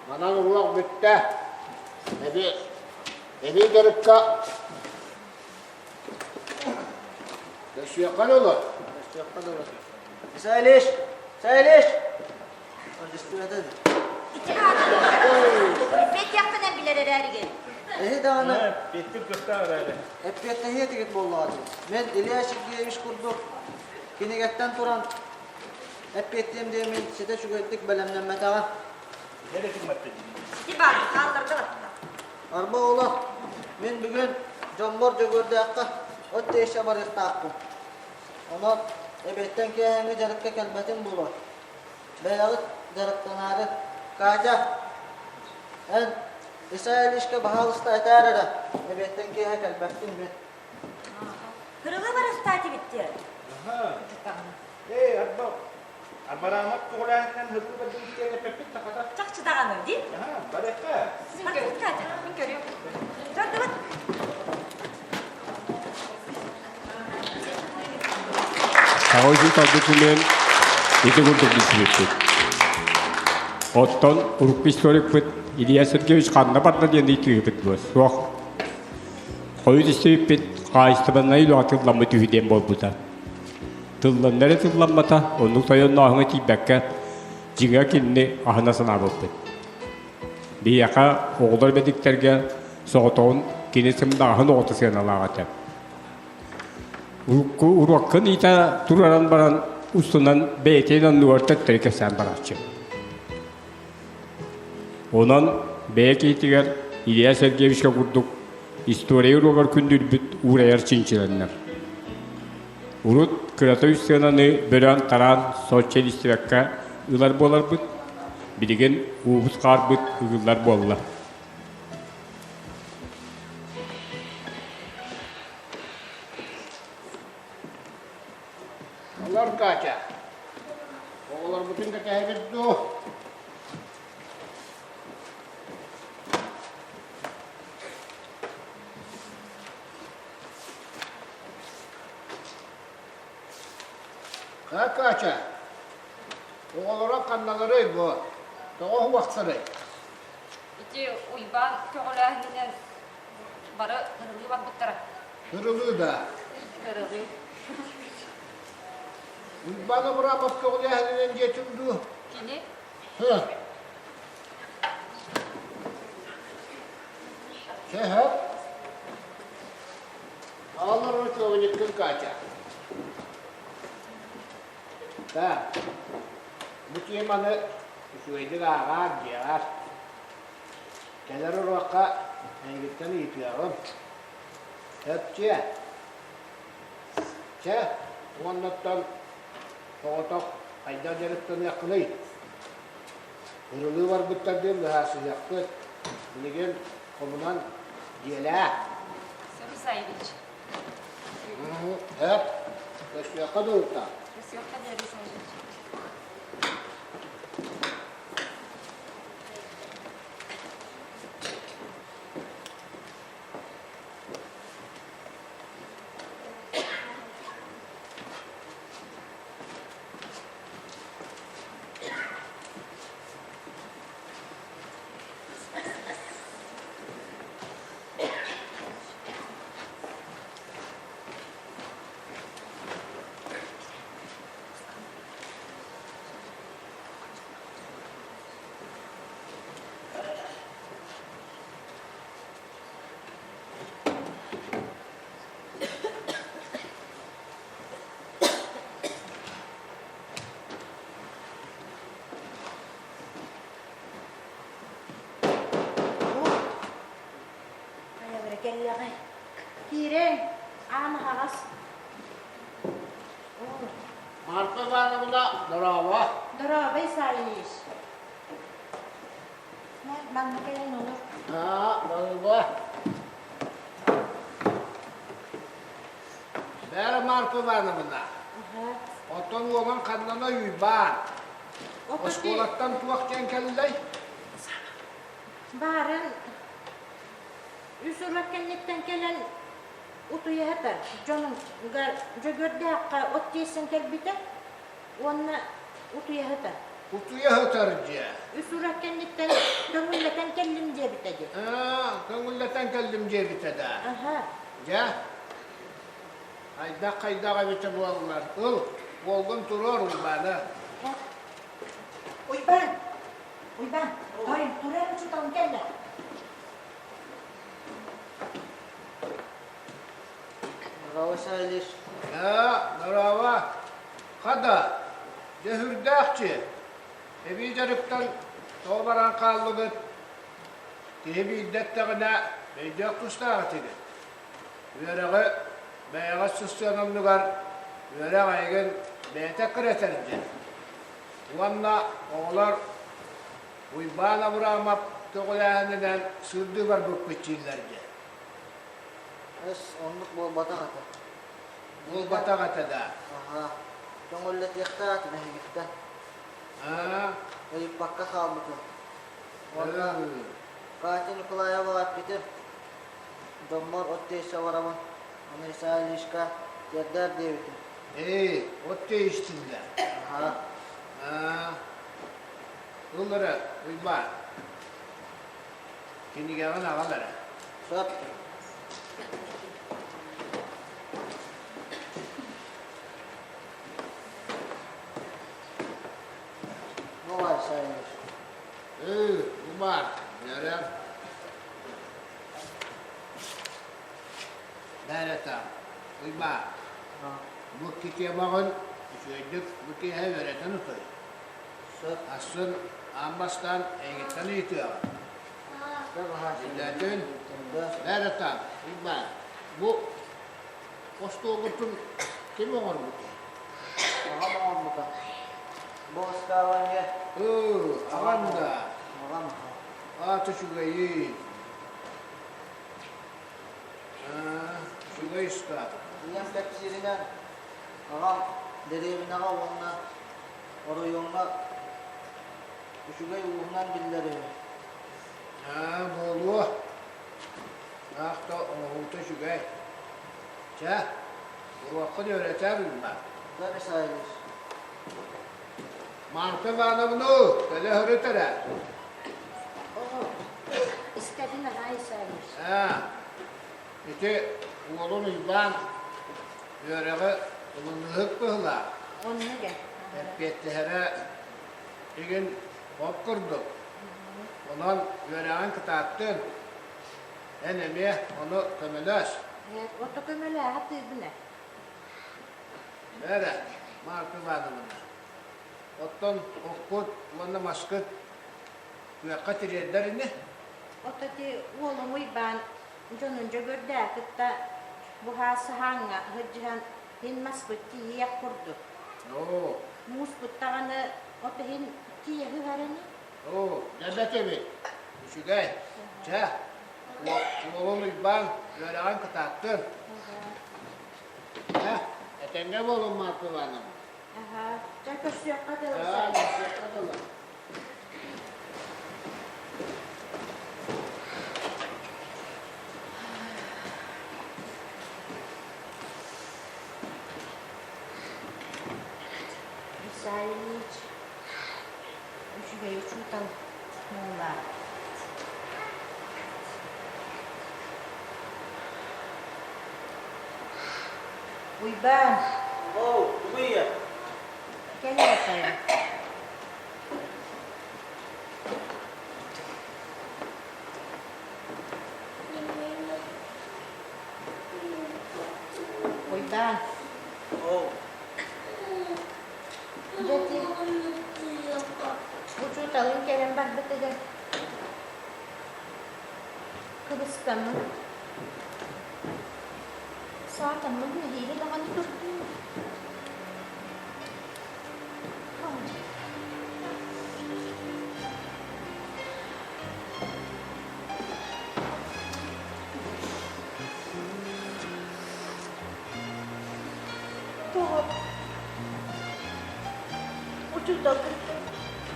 манан уруок бүттэ. Эбии, эбии дьарыкка Көрсүөххэ дылы. Көрсүөххэ дылы. Сайлиш! Сайлиш! Эппиэттиэхпинэн билэр эрээригин. Эһи даҕаны Эппиэттир кыахтаах эрээри. Эппиэттэһиэ этигит буоллаҕа дии. Мен Илья Сергеевич курдук кинигэттэн туран эппиэттиэм диэммин ситэ үчүгэйдик бэлэмнэммэтэҕим. Сити баар, хаалларга батта. Арба олох, мин бүгүн дьоммор Дьөгүөрдээххэ от тиэйсэ барыахтаахпын. Онон эбиэттэн киэһээҥҥи дьарыкка кэлбэтим буолуо. Бэйэҕит дьарыктанаары. Катя, эн Исай Ильичка баһаалыста этээр эрэ, эбиэттэн киэһэ кэлбэппин мин. Кырылы барахтаатибит диэн. Эй, арба, Арбараамап көҕүлээһинтэн һыллы бардыбыт диэн эппэппит сахата. Чахчы даҕаны дии. Аха, барыахха. Мин Катя, мин көрүөм. Көрдүбүт. Саҥа учууталбытыныын ити курдук билсибиппит. Оттон урукку историкпыт Илья Сергеевич ханна барда диэн ыйытыыбыт дуо? Суох. Хойут истибиппит хаһаайыстыбаннай үлэҕэ тылламмыт үһү диэн буолбута. Тылланна эрэ тылламмата, оннук тойоннооһуҥҥа тиийбэккэ, дьиҥэ кинини аһына санаабыппыт. Биһиэхэ, оҕолор бэдиктэргэ соҕотоҕун кини сымнаҕаһын оҕото сыаналаах этэ. Урукку уруоккун ыйыта тураран баран устунан бэйэтин оннугар төттөрү кэпсээн барааччы. Онон бэйэ киһитигэр Илья Сергеевичка курдук история уруогар күндүрбүт уурайар чинчилэннэр. Урут кырата үс сыананы бөрөөн-тараан соччо илистибэккэ ылар буоларбыт, билигин уубут-хаарбыт ыгыллар буолла. Олор, Катя, оҕолорбутун кэтэһэбит дуу? Ха, Катя, оҕолоро ханналарый бу? Тоҕо уһуохтарый? Ити Уйбаан көҕүлээһининэн бары кырылыы барбыттара. Кырылыы да? Кырылыы. Уйбаан Абрамов көҕүлээһининэн диэтиҥ дуу? Кини? Һы. Чэ, һэ. Аҕалар учуобунньуккун Катя. Да, бу теманы үчүгэйдик ааҕаар, дьиэҕэр. Кэлэр уруокка эйигиттэн ыйытыаҕым. Сөп Чэ, уоннаттан соҕотох хайдах дьарыктаныаххыный? Ырылыы барбыттар диэн быһаарсыһыахпыт. Билигин хомунан дьиэлээ. Сөп Исаевич. Сөп. Көстүөххэ дылыта. Көстүөххэ диэри Исаевич. Хайалара кэллэҕэй? Киирэн, аан аһаҕас. Марфа Ивановна, дорообо. Дорообо, Исай Ильич. Манна кэлэн олор. Аа, дорообо. Бээрэ Марфа Ивановна, оттон уолан ханнана Уйбаан? Оскуолаттан туох диэн кэллэй? Баарын үс уруок кэнниттэн кэлэн утуйа сытар. Дьонугар Дьөгүөрдээххэ от тиэйсэн кэлбитэ уонна утуйа сытар. Утуйа сытар дьиэ. Үс уруок кэнниттэн көҥүллэтэн кэллим диэбитэ дии. Аа, көҥүллэтэн кэллим диэбитэ да. Аха. Дьэ, хайдах-хайдах эбитэ буоллар. Ыл, уолгун туруор Уйбааны. Уйбаан! Уйбаан, тойон, турар учууталым кэллэ. Здорово, Ильич. Да, здорово. Хада, дьэ сүрдээх Эбии дьарыктан тоҕо баран хааллыгыт? Киһи биирдэ эттэҕинэ, өйдөөх тустаах этигит. Үөрэҕи бэйэҕэ сыстыан оннугар үөрэх эйигин бэйэтэ кырэтэр диэн. Уонна оҕолор Уйбаан Абыраамап көҕүлээһининэн сырдыы барбыппыт дииллэр диэн. Эс, оннук буолбатах этэ. Буолбатах этэ да. Аһаа. Көҥүллэтиэхтээх этим эһигиттэн. Аа. Ыйыппакка хаалбытым. Уонна Катя Николаеваҕа эппитим, Дьоммор от тиэйсэ барабын, ону Исай Ильичка тиэрдээр диэбитим. Ээ, от тиэйистиннэ. Аһаа. Аа. Ыл эрэ, Уйбаан. Кинигэҕин аҕал эрэ. Сөп. Давай, Исай Ильич. Ээ, Умар, үөрэн. Бээрэтэ, Уйбаан, бу китиэмэҕин үчүгэйдик бу киэһэ үөрэтэн утуй. Сөп. Ахсын аан бастаан эйигиттэн ыйытыаҕым. Өйдөөтүн? Бээрэтэ, Уйбаан, бу остуолгутун ким оҥорбутай? Аҕам оҥорбута. Бу ыскаабанньа. Ыы, аҕам да. Аҕам. Аата үчүгэйий. Аа, үчүгэй ыскаап. Ийэм кэпсииринэн, аҕам дэриэбинэҕэ уонна оройуоҥҥа үчүгэй ууһунан биллэр үһү. Аа, буолуо. Наах да оҥоһуута үчүгэй. Чэ, уруоккун үөрэтээр Уйбаан. Да, Михайлович. Марфа Ивановна, кэлэ сырыт эрэ. Оо, истэбин аҕай Исаевич. Аа, ити уолун Уйбаан үөрэҕи ылыныыһык быһыылаах. Оннук ээ. Эппиэттэһэрэ игин хоп курдук. Онон үөрэҕин кытааттын. Эн эмиэ ону көмөлөс. Ото көмөлөһө тыыбын ээ. Бээрэ, Марфа Ивановна, оттон оккут уонна маскыт күөххэ тириэрдэр ини? Ото ити уолум Уйбаан дьонун Дьөгүөрдээ кытта буһаа саһааҥҥа сылдьыһан иһин маспыт тиийиэх курдук. Оо. Мууспут даҕаны от иһин тиийэ сыһар ини. Оо, дьэ эбит. Үчүгэй. Чэ, уолун Уйбаан үөрэҕин кытааттын. Чэ, этэҥҥэ буолун Марфа Ивановна. Аһа, чэ көрсүөххэ дылы. Көрсүөххэ дылы. Исай Ильич үчүгэй учуутал буоллаах. Уйбаан! Оо, тугуй Кэл эрэ Уйбаан! Оо. Дьэ ити учууталыҥ кэлэн барбытыгар кыбыстаммын, саатаммын нэһиилэ даҕаны турдум. Тоҕо? Учуутал кытта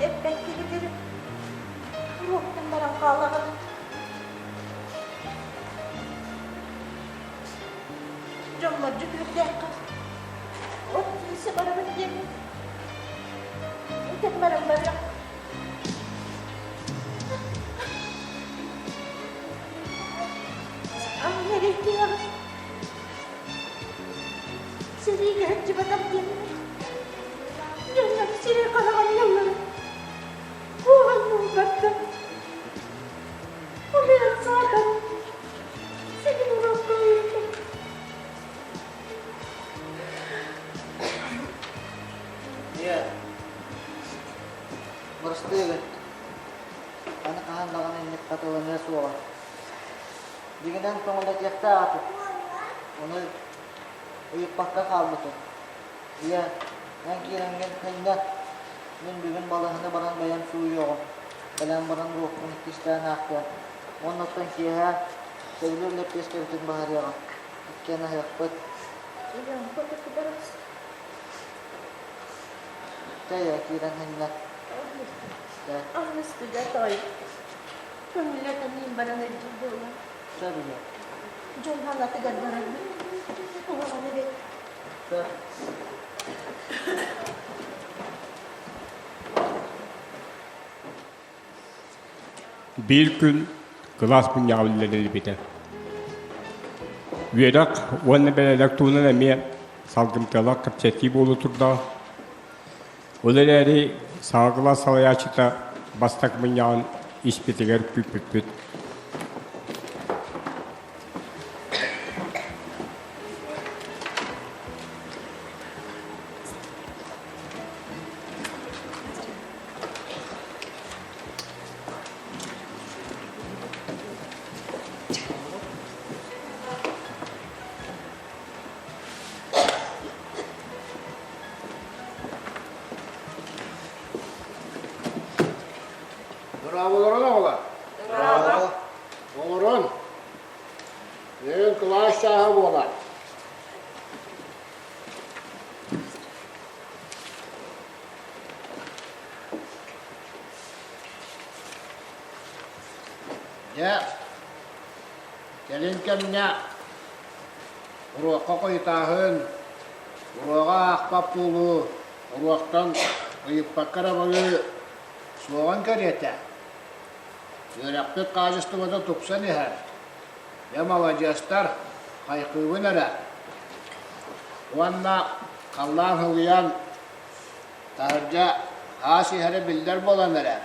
эппэккэ бүтэрим. Уруоктан баран хаалаҕын. Дьоммор дьүкүрдээххэ от тиийсэ барабын диэммин этэн баран барыах. Аан эрэйдээҕи Сэриигэ сылдьыбатах диэммин дьоннор сирэй хараҕанньаллара куоҕан муҥкаттан Улахан саатан сэгин уруокка ыыттым. Ийэ, бырастыы гын. Аны хаһан даҕаны инник хатыланыа суоҕа. Дьиҥинэн көҥүллэтиэхтээх этим. Ону ыйыппакка хаалбытым. Ийэ, эн киирэҥҥин кынньат. Мин бүгүн балыыһаны баран бэйэм сууйуоҕум. Кэлэн баран уруокпун иккистээн аахтыам. Уонна оттон киэһэ сөбүлүүр лэппиэскэбитин баһарыаҕым. Иккиэн аһыахпыт. Чэ, ийэ, киирэн сынньан. Чэ. Аһыныстыга той. Көҥүллэтэмиин баран илдьир буолан. Сөп ийэ. Дьон хаҥатыгар барарбыт. Куһаҕан эбит. Сөп. Биир күн кылаас мунньаҕа биллэриллибитэ. Үөрэх уонна бэрээдэк туһунан эмиэ салгымтыалаах кэпсэтии буола турдаҕа. Ол эрээри саҥа кылаас салайааччыта бастакы мунньаҕын испитигэр күүппүппүт. Браво оҕолор! Браво! Олорун! Бүгүн кылаас чааһа буолар. Дьэ, кэлин кэмҥэ уруокка хойутааһын, уруога аахпат буолуу, уруоктан ыйыппакка эрэ барыы суоҕун кэриэтэ. Үөрэхпит хаачыстыбата тупсан иһэр. Дьэ, маладьыастар, хайҕыыбын эрэ. Уонна халлаан сылыйан, таһырдьа аас иһэрэ биллэр буолан эрэр.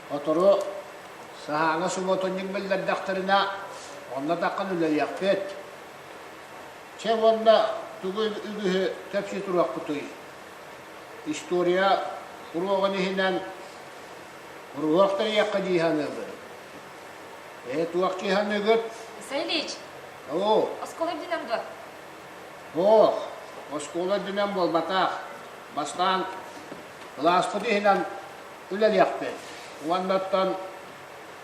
Сотору саһааҥҥа субуотунньук биллэрдэхтэринэ, онно таххан үлэлиэхпит. Чэ уонна тугу үгүһү кэпсии туруохпутуй? История уруогун иһинэн уруһуох тэрийиэххэ дии саныыбын. Ээ, туох дии саныыгыт? Исай Ильич, Оо, оскуола үрдүнэн дуо? Суох, оскуола үрдүнэн буолбатах. Бастаан кылааспыт иһинэн. үлэлиэхпит. Уоннаттан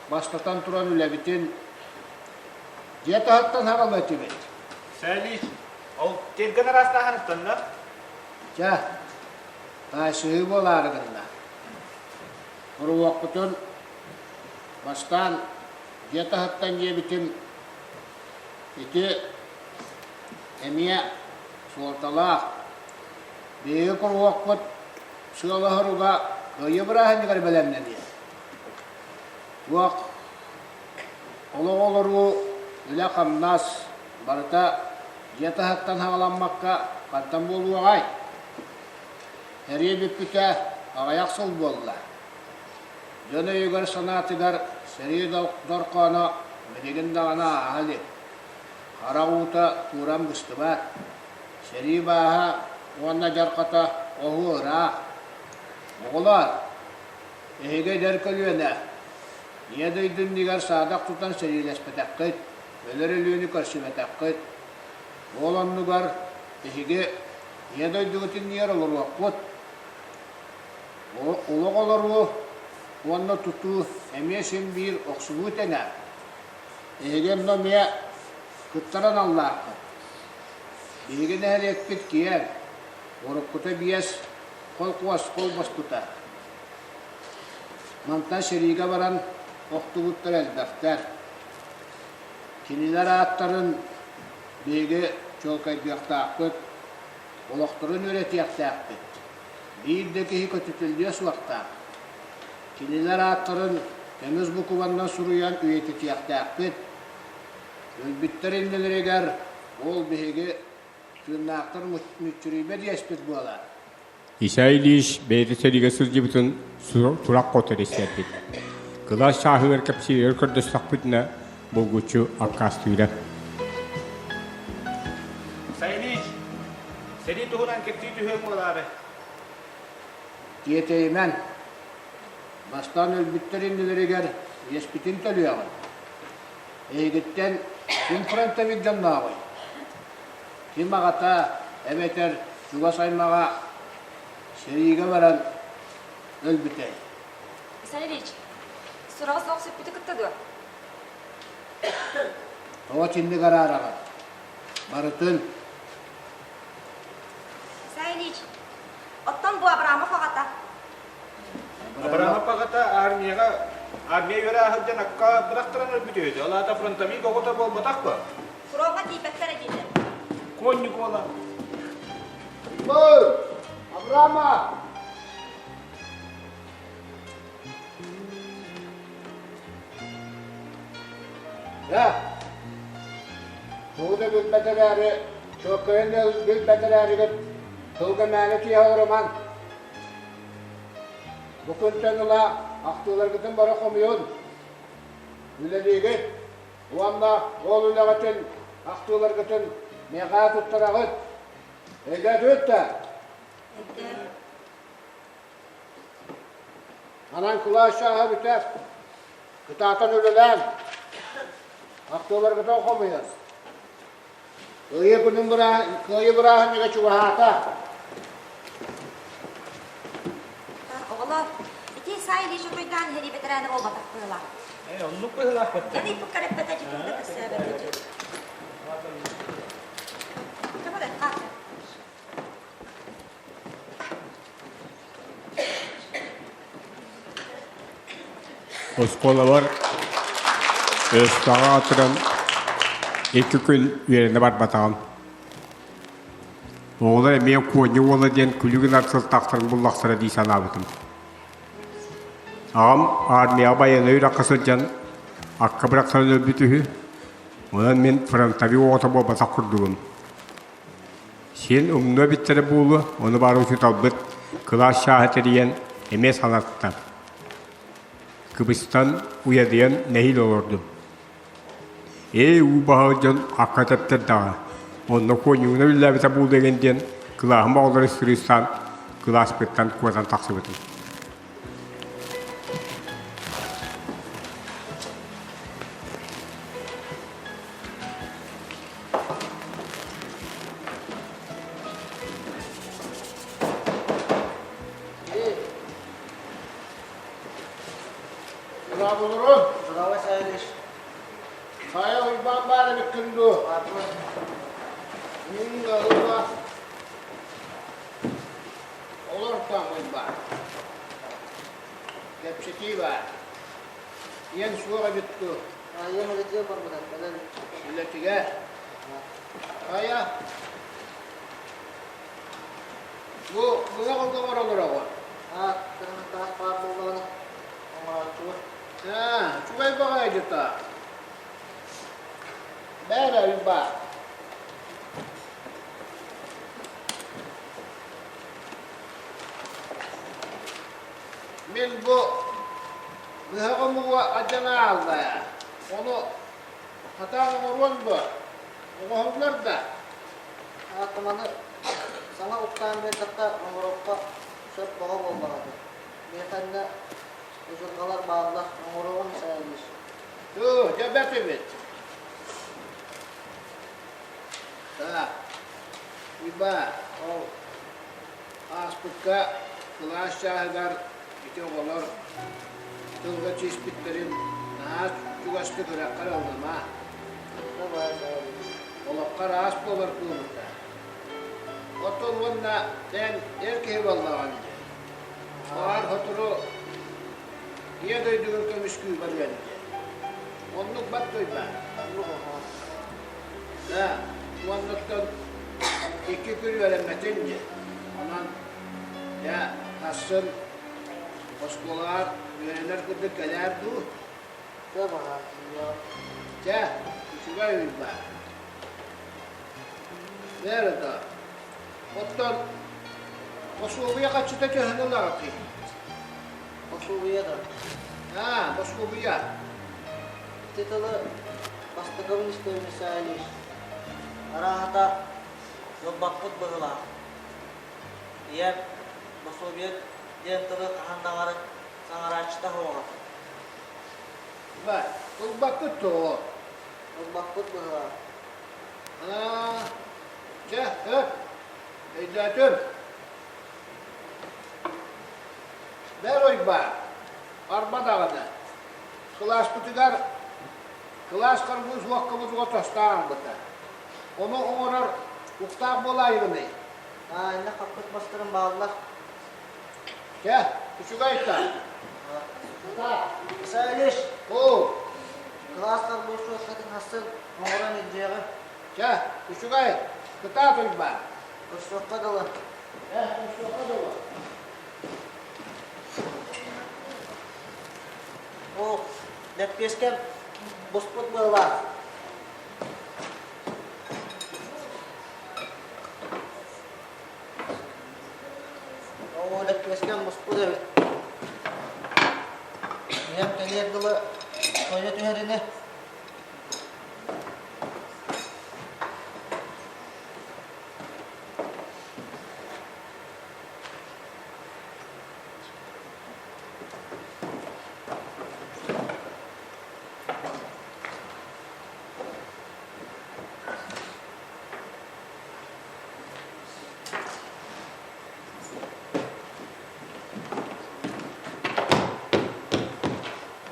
бастатан туран үлэбитин дьиэ таһыттан хаҕылла этибит. Сэлиич, ол тиэргэн араастааһыныттан да? Чэ, таайсыһыы буолаары гынна. Уруһуохпутун бастаан дьиэ таһыттан диэбитим ити эмиэ суолталаах. Биһиги куруһуокпут сыала-соруга Кыайыы бырааһынньыгар бэлэмнэниэ. Туох олох олоруу, үлэ-хамнас барыта дьиэ таһыттан хаҕаламмакка хантан буолуоҕай? Сэрии бүппүтэ аҕыйах сыл буолла. Дьон өйүгэр-санаатыгар сэрии дорҕооно билигин даҕаны ааһа илик. Харах уута тууран быстыбат. Сэрии бааһа уонна дьарҕата оһуо ыраах. Оҕолоор, эһиги эдэр көлүөнэ, Ийэ дойду иннигэр саадах тутан сэриилэспэтэххит, өлөр өлүүнү көрсүбэтэххит. Ол оннугар эһиги Ийэ дойдугут иннигэр олоруоххут. Олох олоруу уонна тутуу эмиэ син биир охсуһуу тэҥэ. Эһиги онно эмиэ кыттар аналлааххыт. Биһиги нэһилиэкпит киэҥ, уруккута биэс холкуос холбоспута. Мантан сэриигэ баран охтубуттар элбэхтэр. Кинилэр ааттарын биһиги чуолкайдыахтаахпыт, олохторун үөрэтиэхтээхпит. Биир да киһи көтүтүллүө суохтаах. Кинилэр ааттарын көмүс букубаннан суруйан үйэтитиэхтээхпит. Өлбүттэр иннилэригэр ол биһиги тыыннаахтар мүччүрүйбэт иэспит буолар. Исай Ильич бэйэтэ сэриигэ сылдьыбытын сурах хоту истэрбит. Кылаас чааһыгар кэпсииригэр көрдөстөхпүтүнэ булгуччу аккаастыыра. Исай Ильич, сэрии туһунан кэпсии түһүөҥ буолаары. Тиэтэйимэн, бастаан өлбүттэр иннилэригэр иэспитин төлүөҕүҥ. Эһигиттэн ким фронтовик дьоннооҕуй? Ким аҕата эбэтэр чугас аймаҕа сэриигэ баран өлбүтэй? Исай Ильич, сураҕа суох сүппүтү кытта дуо? Тоҕо итинник араараҕын? Барытын. Исай Ильич, оттон бу Абрамов аҕата? Абрамов аҕата армияҕа армия үөрэ сылдьан акка бырахтаран өлбүт үһү. Ол аата фронтовик оҕото буолбатах дуо? Фроҥҥа тиийбэттэрэ дииллэр. Конник уола. Абрама! Дьэ, тугу да билбэт эрээри, чуоккайын да билбэт эрээригит, тылга мээнэ тииһэ олорумаҥ. Бу күнтэн ыла ахтыыларгытын бары хомуйун, үлэлиигит уонна ол үлэҕитин, ахтыыларгытын миэхэ туттараҕыт. Өйдөөтүгүт да? Анан кылаас чааһа бүтэр. Кытаатан үлэлээн, ахтыыларгытын хомуйун. Кыайыы күнүн Кыайыы бырааһынньыга чугаһаата. Оҕолор, ити Исай Ильич Утуйдаан сэрии бэтэрээнэ буолбатах быһыылаах. Ээ, оннук быһыылаах бэтэ. Эн ыйпыккар эппэтэ дьикти да кэпсээбэтэ. Оскуолабар өстөҕө аатыран икки күн үөрэнэ барбатаҕым. Оҕолор эмиэ куонньу уола диэн күлү гынар сылтахтарын буллахтара дии санаабытым. Аҕам армияҕа байыаннай үрэххэ сылдьан акка бырахтаран өлбүт үһү. Онон мин фронтовик оҕото буолбатах курдугум. Син умнуо эбиттэрэ буолуо, ону баара учууталбыт кылаас чааһа тэрийэн эмиэ санатта. Кыбыстан, уйадыйан нэһиилэ олордум. Ээ, уу баһа дьон акка тэптэрдэҕэ. Онно куонньугуна үллээбитэ буолуо эҥин диэн кылааһым оҕолоро сырыыстаан кылааспыттан куотан тахсыбытым. Дорооболорун! Здорово, Савельич. Хайа Уйбаан баар эбиккин дуу? Мин ыла олортон Уйбаан. Кэпсэтии баар. Ийэҥ суох эбит дуу? Ийэм үлэтигэр барбыта, кэлэн. Үлэтигэр? Хайа? Бу быһах олоҕор олороҕун? Аа, кыргыттаах баар буоллаҕына, оҥорооччулар. Аа, үчүгэй баҕайы дьыта. Бээрэ Уйбаан. Мин бу быһаҕым уга адьаҥа аалла ээ. Ону хатаан оҥоруон дуо? Оҥоһуллар да? Аатыманы саҥа уктаан биэрдэххэ оҥоруохха сөп бөҕө буоллаҕа дии. Миэхэ иннэ удьурҕалар бааллар, оҥоруоҕум сээйиир. Туу, дьэ бэрт эбит. Так, Уйбаа, ол ааспыкка кылаас чааһыгар ити оҕолор тылга тииспиттэрин наһаа чугастык үрэххэр ыллама. Олоххо араас буолар буолбута. Оттон уонна эн эр киһи буоллаҕыҥ дии. Баҕар сотору Ийэ дойдугун көмүскүү барыан дии. Оннук бат туйба. Да, уоннуттан икки күн үөрэммэтиҥ дии. Онон дьэ сарсын оскуолаҕар үөрэнэр курдук кэлээр дуу? Дьэ баҕар, Чэ, үчүгэй Уйбаан. Бээрэ да, оттон босуобуйа хаччыта төһөнү ылаҕытый? Босуобуйа да? Аа, босуобуйа. Ити тылы бастакыбын истэбин Исаилич. Арааһата ылбаппыт быһыылаах. Ийэм босуобуйа диэн тылы хаһан даҕаны саҥарааччыта суоҕа. Бай, ылбаккыт дуо? Ылбаппыт быһыылаах. Аа, чэ, өр, өйдөөтүм. Бэр Уйбаан, арба даҕаны, кылааспытыгар кылаас харбыыс уоккабытыгар тостаан ылбыта. Ону оҥорор уктаах буолаайыгыный? Аа, иннэ хаппыт мастарым бааллар. Чэ, үчүгэй да. Исаилиш! Оо! Кылаас харбыыс суоскатын хассын оҥорон илдьиэҕим. Чэ, үчүгэй, кытаат Уйбаан. Көрсүөххэ дылы. Э, көрсүөххэ дылы. Оо, лэппиэскэм буспут быһыылаах. Оо, лэппиэскэм буспут эбит. Ийэм кэлиэр дылы сойо түһэр ини.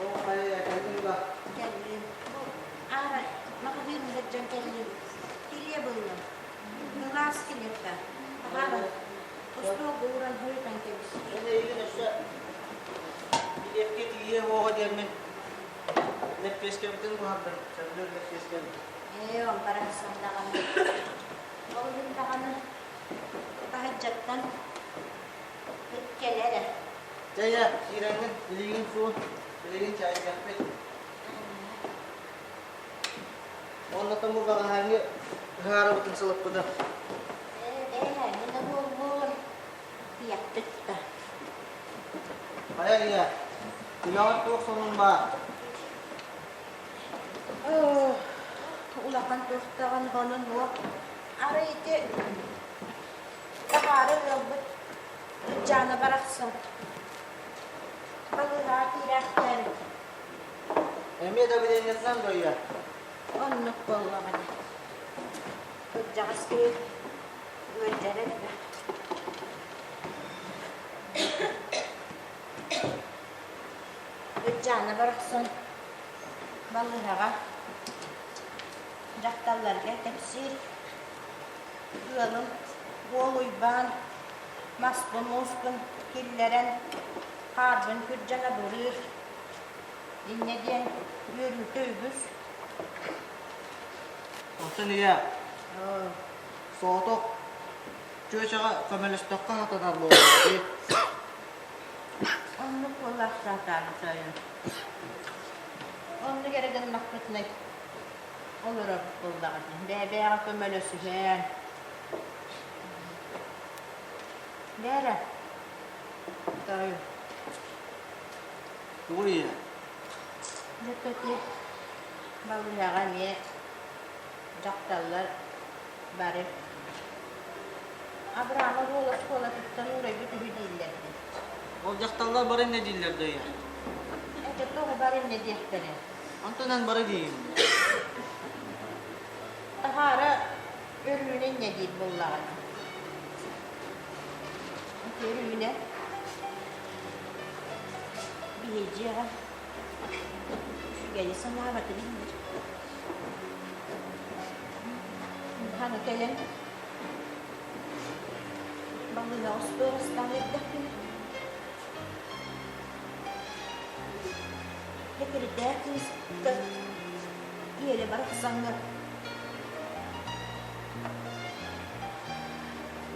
Оо, хайа, кэллиҥ да? Кэллим. Бу аара маҕаһыын сылдьан кэллим. Килиэп ыллым. Кылаас килиэптэ. Таһааран остуолга ууран хойутан кэбис. Мин эйигин өссө килиэпкэ тиийиэ суоҕа диэммин лэппиэскэбитин буһардым. Сөбүлүүр лэппиэскэбит. Ээ, он барахсан даҕаны. Ол иһин даҕаны таһырдьаттан ыт кэлэр ээ. Чэ, ийэ, киирэҥҥин илиигин суун, билигин чээйдиэхпит. Уонна бу бэҕэһээҥҥи ыһаарыбытын сылыппытым. Ээ, бэҕэһээҥҥи да буоллун, тиийэхпит да. Хайа ийэ, үлэҕэр туох сонун баар? Улахан туохтаҕын онон уо. Арай ити таһаары ыалбыт Ылдьаана барахсан балыыһаҕа киирээхтээбит. Эмиэ да билиҥҥитинэн дуйа? Оннук буоллаҕына. Кырдьаҕас киһи ыалдьара элбэх. Ылдьаана. Татьяна барахсан балыыһаҕа дьахталларга кэпсиир ыалым уол Уйбаан маспын-мууспун киллэрэн хаарбын күрдьэн абырыыр инньэ диэн үөрүүтэ үгүс. Онтон ийэ соҕотох чүөчэҕэ көмөлөстөххө сатанар буоллаҕа дии. Оннук буоллахтаатаан тоойум. Оннук эрэ гыннахпытына олорор буоллаҕа дии. Бэйэ-бэйэҕэ көмөлөсүһэн. Бээрэ, тоойум. Тугуй ийэ? Дьэ ити балыыһаҕа эмиэ дьахталлар бары Абрамов уол оскуолатыттан уурайбыт үһү дииллэр дии. Ол дьахталлар бары иннэ дииллэр да ийэ? Этэ тоҕо бары иннэ диэхтэрэ? Онтон эн бары диигин. Таһаара Өрүүнэ иннэ диир буоллаҕына. Ити Өрүүнэ биһи дьиэҕэ үчүгэйи санаабатын иһиннэр. Хана кэлэн балыыһа остуорастаан эрдэхпинэ Бэкирдээх кыыска Иэлэ барахсаҥҥа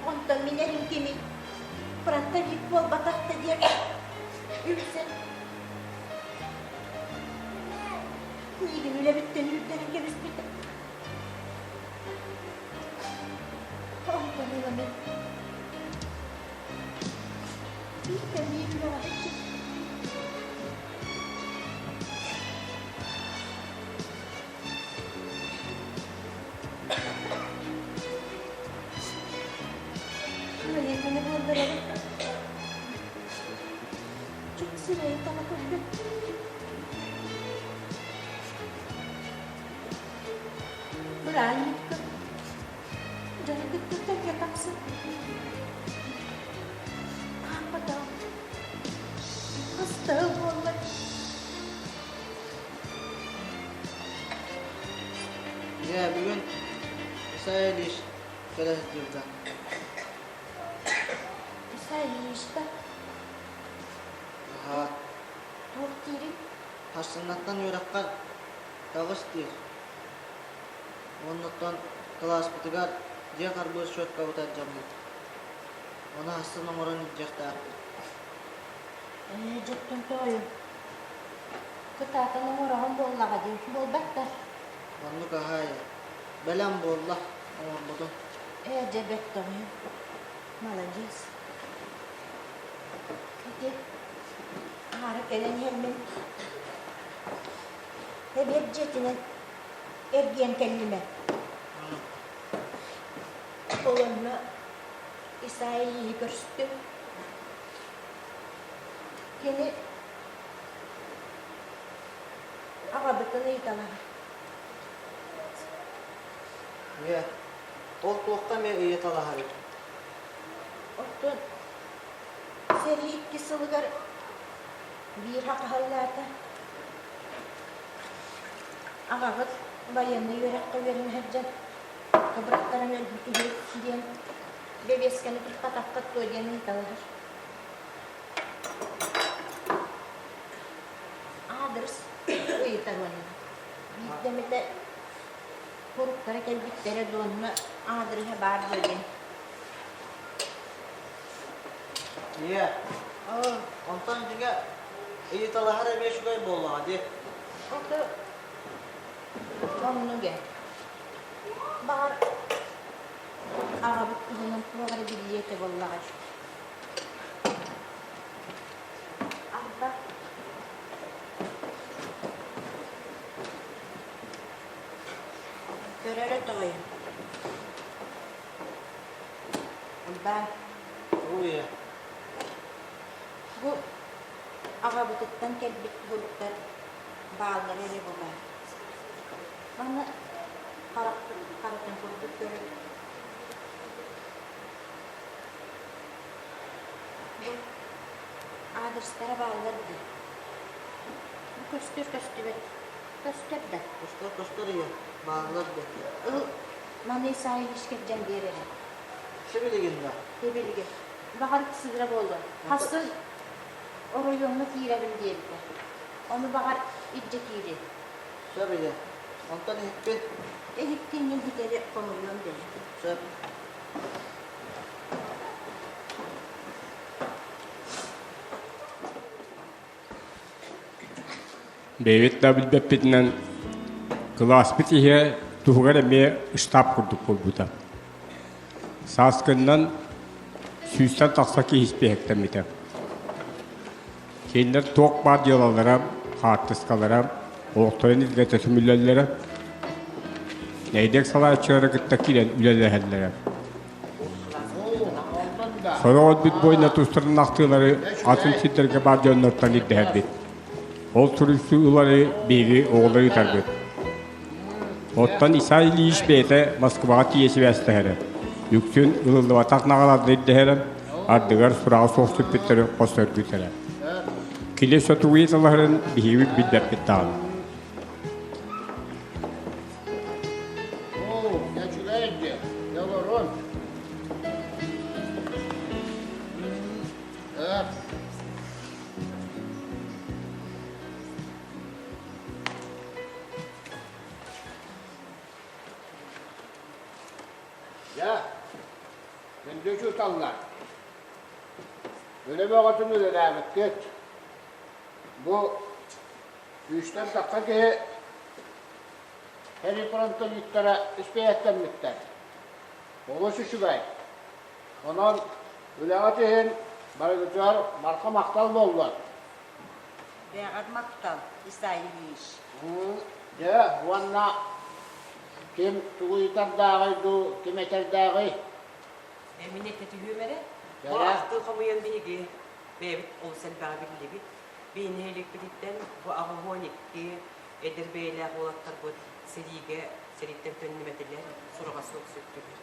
Онтон мин эрим кимий? Фронтовик буолбатах да диэн үксэ миигин үлэбиттэн үүрдэрэн кэбиспитэ. Онтон ыла мин биирдэ биир үлэҕэ Кыайыыны буоллар эрэ дьон сирэйин таба көрбүт. Бырааһынньыкка дьону кытта тэҥҥэ тахсан аахпатаҕым. Хастаһы буоллар Ийээ, бүгүн Исайя Ильич кэлэ сылдьыбыта. Исайя Ильичта? Аһаа. Туох диирий? Сарсыҥҥаттан үөрэххэ таҕыс диир. Уоннаттан кылааспытыгар дьиэ харбыыр щеткабыт алдьаммыт. Ону сарсын оҥорон илдьиэхтээхпит. Ээ, дьоттон тоойум. Кытаатан оҥороҕун буоллаҕа дии, буолбат да? Оннук аһаайа. Бэлэм буолла, оҥорбутум. Ээ, дьэ бэрт тоҕойум. Маладьыас. Ити аара кэлэн иһэммин эбиэт дьиэтинэн эргийэн кэллим ээ. Ол онно Исайя Ильиһи көрүстүм. Кини аҕабытын ыйыталаһар. Ийэ, ол туохха эмэ ыйыталаһарый? Оттон сэрии икки сылыгар биир хахаһаллаата. Аҕаҕыт байыаннай үөрэххэ үөрэнэ сылдьан бырахтаран өлбүт үһү диэн бэбиэскэни туппатаххыт дуо диэн ыйыталаһар. Аадырыс ыйытар уонна биирдэ эмэтэ хоруктара кэлбиттэрэ дуонна аадырыһа баар дуо диэн. Ийэ, онтон дьиҥэ ыйыталаһар эмиэ үчүгэй буоллаҕа дии. Ото оннук ээ. Баҕар аҕабыт туһунан туох эрэ билиэ этэ буоллаҕа. Арба Көрөрө тоҕойун. Уйбаан. Ой. Бу аҕабытыттан кэлбит туһуттар бааллара эрэ буолар. Маны харахпыт харатын курдук көрөр. Бу аадырыстара бааллар дии. Көстөр көстүбэт. Көстөр да. Көстөр көстөр ийэ, бааллар да. Ыл, маны Исай Ильич кэрдьэн биэрэрэ. Сибилигин да? Сибилигин. Баҕар сыыра буолуо. Хассын оройуоҥҥа киирэбин диэбитэ. Ону баҕар илдьэ киириэ. Сөп ийэ. Онтон иһиппин? Иһиккин мин ситэри хомуйуом диэн. Сөп. Бэйэбит да билбэппитинэн кылааспыт иһэ туһугар эмиэ штаб курдук буолбута. Сааскыннан сүүстэн тахса киһи испииһэктэммитэ. Кинилэр туох баар дьыалалара, хаартыскалара, олохторун илгэтэ түмүллэллэрэ. Нэһилиэк салайааччылара кытта киирэн үлэлэһэллэрэ. Сороҕор бүт буойна тустарын ахтыылары атын сирдэргэ баар дьоннортон ирдэһэрбит. Ол суруйсуулары биһиги оҕолор ыытарбыт. Оттон Исай Ильич бэйэтэ Москваҕа тиийэ сибээстэһэрэ. Үксүн ылыллыбатах наҕараада ирдэһэрэ, ардыгар сураҕа суох сүппүттэри хос сөргүтэрэ. Кини сотугуйа талаһарын биһиги билбэппит даҕаны. Оо, үчүгэй дьэ, олорун. Дьэ, күндү учууталлар, үлэ бөҕөтүн үлэлээбиккит. Бу Күүстэн тахха киһи сэрии фронтовиктара испиэһэктэммиттэр. Олус үчүгэй. Онон үлэҕит иһин барыгытыгар барҕа махтал буоллун. Бэҕэр махтал, Исай Ильич. Дьэ, уонна ким тугу ыйытардааҕый дуу, ким этэрдээҕий? Мин этэ түһүөм эрэ. Бу ахтыы хомуйан биһиги бэйэбит олус элбэҕи биллибит. Биһи нэһилиэкпититтэн бу 82 эдэр бэйэлээх уолаттарбыт сэриигэ сэрииттэн төннүбэтилэр, сураҕа суох сүттүлэр.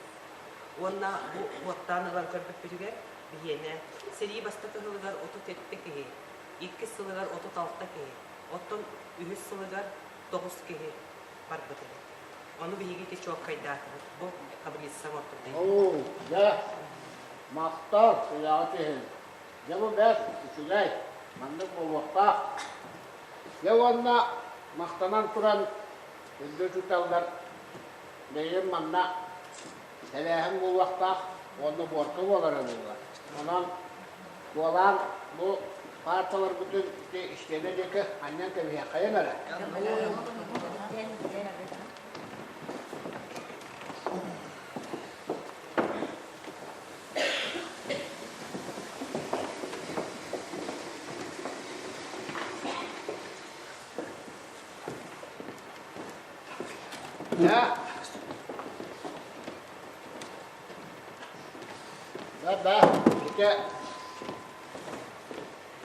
Уонна бу уоттаан ылан көрбүппүтүгэр биһиэнэ сэрии бастакы сылыгар 37 киһи, иккис сылыгар 36 киһи, оттон үһүс сылыгар 9 киһи барбыт эбит. Ону биһиги ити чуолкайдаатыбыт. Бу таблица оҥордум. Оо, дьэ, махтал, үлэҕит иһин. Дьэ бу бэрт үчүгэй, маннык буолуохтаах. Дьэ уонна махтанан туран күндү учууталлар бэйэм манна тэрээһин буолуохтаах уонна буорка буолара буолуо. Онон куолаан бу паарталарбытын ити истиэнэ диэки анньан кэбиһиэххэйин эрэ. Да. Да, да, ити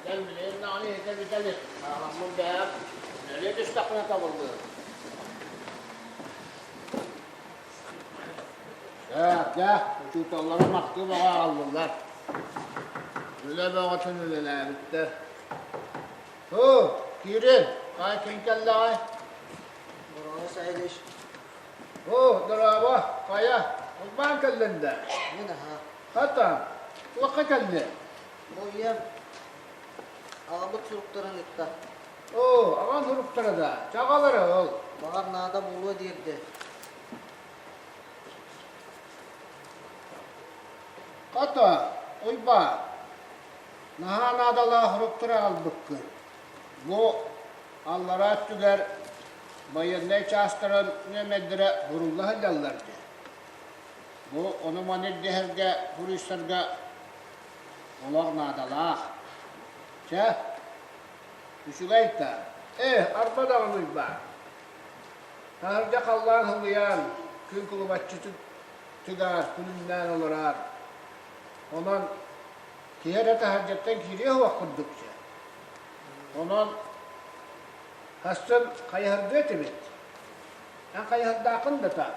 Дэн билигин даҕаны иһитэ бүтэ илик. Хааламмын бэйэм нөлүө түстэхпинэ табыллыа. Дьэ, учууталлары махтыы бөҕө аҕаллылар. Үлэ бөҕөтүн үлэлээбиттэр. Һуу, киирин, хай ким кэллэҕэй? Дорообо, Саилиш. Оо, дорообо, хайа, Уйбаан кэллин да? Мин аһаа. Хата, туохха кэлли? Бу ийэм аҕабыт суруктарын ытта. Оо, аҕаҥ суруктара да, чаҕалара ол. Баҕар наада буолуо диэрдэ. Хата, Уйбаан, наһаа наадалаах суруктары аҕалбыккын. Бу аллараа өттүгэр байыаннай чаастарын нүөмэрдэрэ бурулла сылдьаллар дии. Бу ону-маны ирдэһэргэ, буруйсарга олох наадалаах. Чэ, үчүгэй да. Ээ, арба даҕаны Уйбаан. Таһырдьа халлаан сылыйан, күн кулубаччы тыгаар, күлүмнээн олорор. Онон киһи эрэ таһырдьаттан киириэ суох курдук дьэ. Онон хассын хайыһардыа этибит. Эн хайыһардааххын да таах.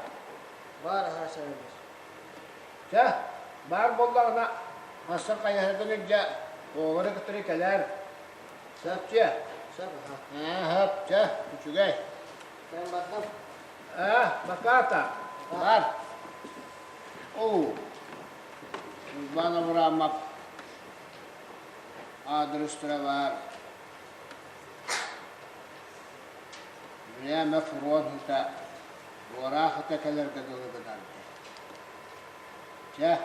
Баар аһаа сэрэнэр. Чэ, баар буоллаҕына, хассын хайыһаргын илдьэ, оҕолору кытары кэлээр. Сөп дьиэ. Сөп, аха. Ээ, сөп, чэ, үчүгэй. Кэм бардам. Ээ, бакаата. Бар. Оо, Уйбаан Абыраамап аадырыстара баар. Время фронт ыта, буораах ыта кэлэргэ дылы гынар дии. Чэ,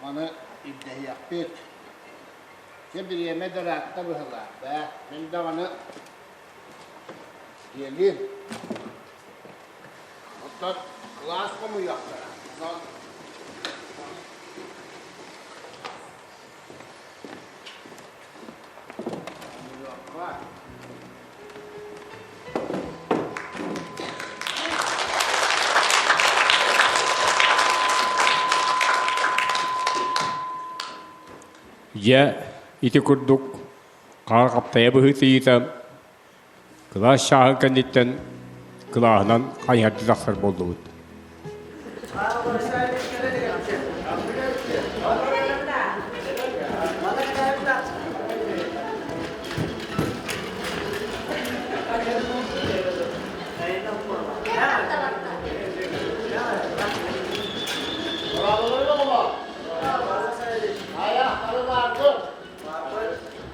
маны ирдэһиэхпит. Чэ, бириэмэ да ыраатта быһыылаах бээ. Мин даҕаны дьиэлиим. Оттон кылаас хомуйуохтара. Онон хомуйуохха. Дьэ, ити курдук хаар хаптайа быһыытыйыыта кылаас чааһын кэнниттэн кылааһынан хайыһардыы тахсар буоллубут.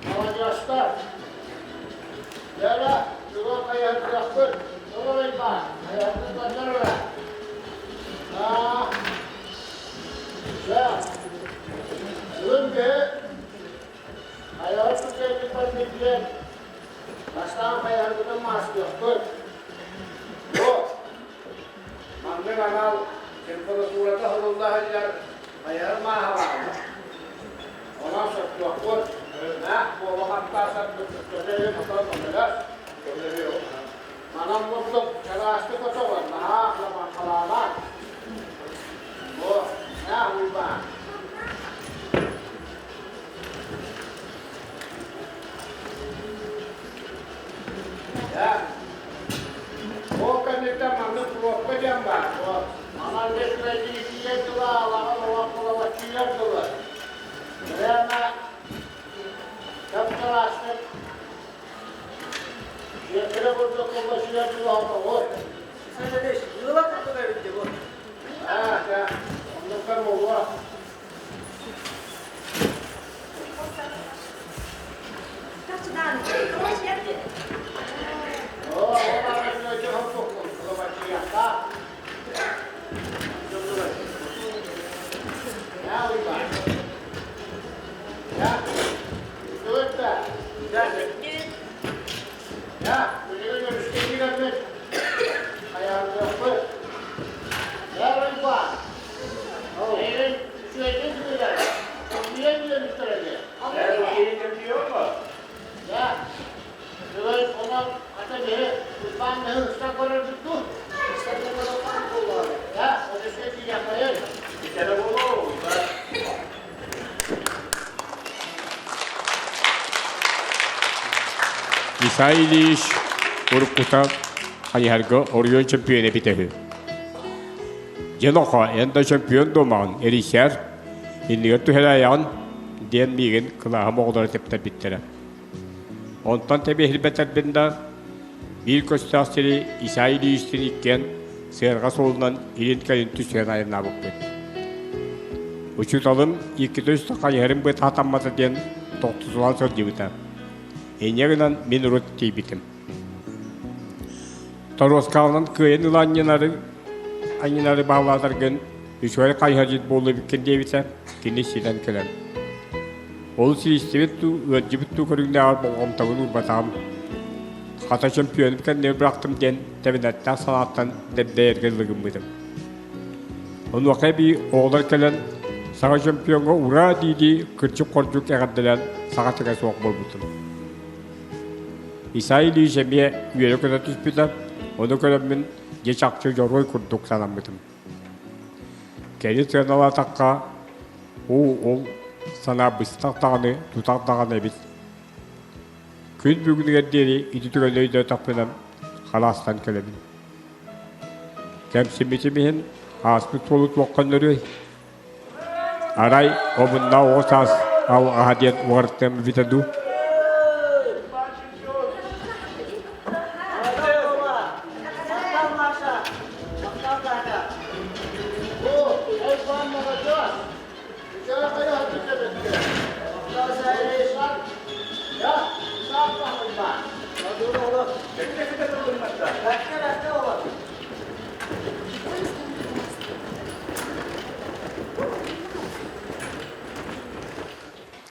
Маладьыастар! Дьэ, чугас хайыһардыахпыт. Олоройбаа, хайыһардыы эрэ. Аа, дьэ, бүгүн биһи хайыһар түгэнин барбыт бастаан хайыһарбытын маастыахпыт. Бу маннык анал температурата хылылла сылдьар хайыһар мааһа баар. Онон соттуохпут, наах буола хантаасарбыт көтөрү хотон көмөлөс. Манан курдук чараастык отоҕор наһаа ламархалаабат. Бу наах уйбаан. Ол кэнниттэн маннык пробка диэн баар. Манан үчүгэйдик тыла, алаҕын олох кылабаччыйар тылы. Прямо чап-чараастык сиэркилэ курдук кылбачыйар тыла отоҕут. Ыла курдук эбит дии бу. Аа, дьэ, оннуктар буолуо. Исай Ильич уруккута хайыһарга оройуон чөмпүйүөнэ эбитэ үһү. Дьэ нохоо, эн да чөмпүйүөн дуомаҕын, эрийсээр, иннигэр түһэрээйэҕин, диэн миигин кылааһым оҕолоро тэптэрбиттэрэ. Онтон тэбиэһирбэтэрбин да, биир көстөөх сири Исай Ильичтин иккиэн сыарҕа суолунан илин-кэлин түсүһэн айаннаабыппыт. Учууталым иккитэ-үстэ хайыһарын быата хатаммата диэн тохтутулаан сылдьыбыта. Инньэ гынан мин урут тиийбитим. Торуоскаҕынан кыайан ыла анньынары, анньынары баһылаатаргын үчүгэй хайыһардьыт буолла эбиккин диэбитэ, кини ситэн кэлэн. Ол силистибит дуу, ыалдьыбыт дуу көрүҥнээҕэр болҕомтобун уурбатаҕым. Хата чөмпүйүөнүм кэннигэр бырахтым диэн тэбинэттээх санааттан дэбдэйэргэ дылы гыммытым. Онуоха эбии оҕолор кэлэн саҥа чөмпүйүөҥҥэ ураа дии-дии кырдьык-хордьук эҕэрдэлээн саха тыга суох буолбутум. Исай Ильич эмиэ үөрэ-көтө түспүтэ, ону көрөммүн дьэ чахчы дьоруой курдук санаммытым. Кэлин сыаналаатахха, уу ол санаа быстах даҕаны, тутах даҕаны эбит. Күн бүгүнүгэр диэри ити түгэни өйдөөтөхпүнэ, халаастан кэлэбин. Кэмсиммитим иһин ааспыт суолу туохха өнөрүөй? Арай омуннаах оҕо саас алҕаһа диэн уҕарыттыам эбитэ дуу?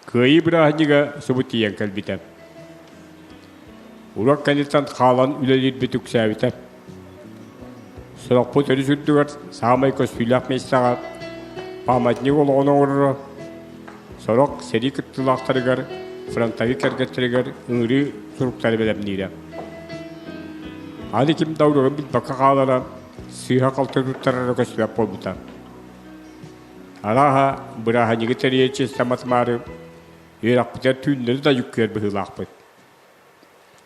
Кыайыы бырааһынньыга субу тиийэн кэлбитэ. Уруок кэнниттэн хаалан үлэлиирбит үксээбитэ. Сорохпут өрүс үрдүгэр саамай көстүүлээх миэстэҕэ памятник олоҕун оҥороро, сорох сэрии кыттыылаахтарыгар, фронтовик кэргэттэригэр ыҥырыы суруктары бэлэмниирэ. Аны ким да уруогун билбэккэ хаалара, сыыһа-халты туттарара көстүбэт буолбута. Арааһа, бырааһынньыгы тэрийээччи саматымаары үөрэхпитигэр түүннэри да дьүккүөр быһыылаахпыт.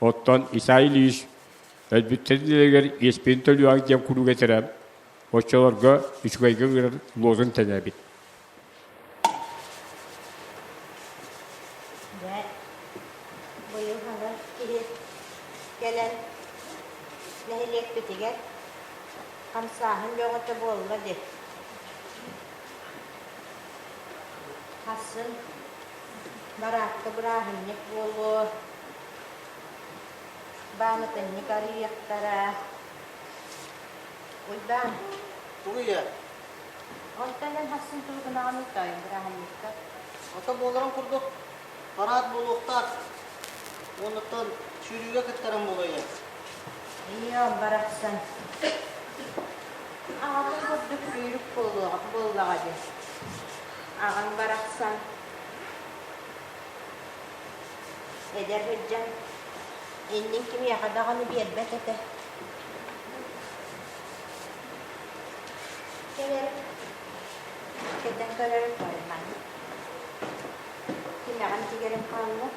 Оттон Исай Ильич өлбүттэрин илэригэр иэспин төлүөҕүҥ диэн куруук этэрэ, оччолорго үчүгэйгэ ыҥырар лозунг тэнэбит. Дьэ, быйыл ханар киһи кэлэн нэһилиэкпитигэр хамсааһын бөҕөтө буолла дии. Хассын бараакка бырааһынньык буолуо, бааматынньык арыйыахтара. Уйбаан. Тугуй ээ? Онтон эн хассын тугу гынаҕыный тоойум бырааһынньыкка? Ото буоларын курдук парад буолуохтаах. Уонуттан сүүрүүгэ кыттарым буолуо ээ. Ийэм барахсан. Аҕатын курдук сүүрүк буолуоҕа буоллаҕа дии. Аҕаҥ барахсан эдэр сылдьан иннин кимиэхэ даҕаны биэрбэт этэ. Кэлэр кэтэн көрөрүм тойман. Тимэҕин тигэрим хаалла.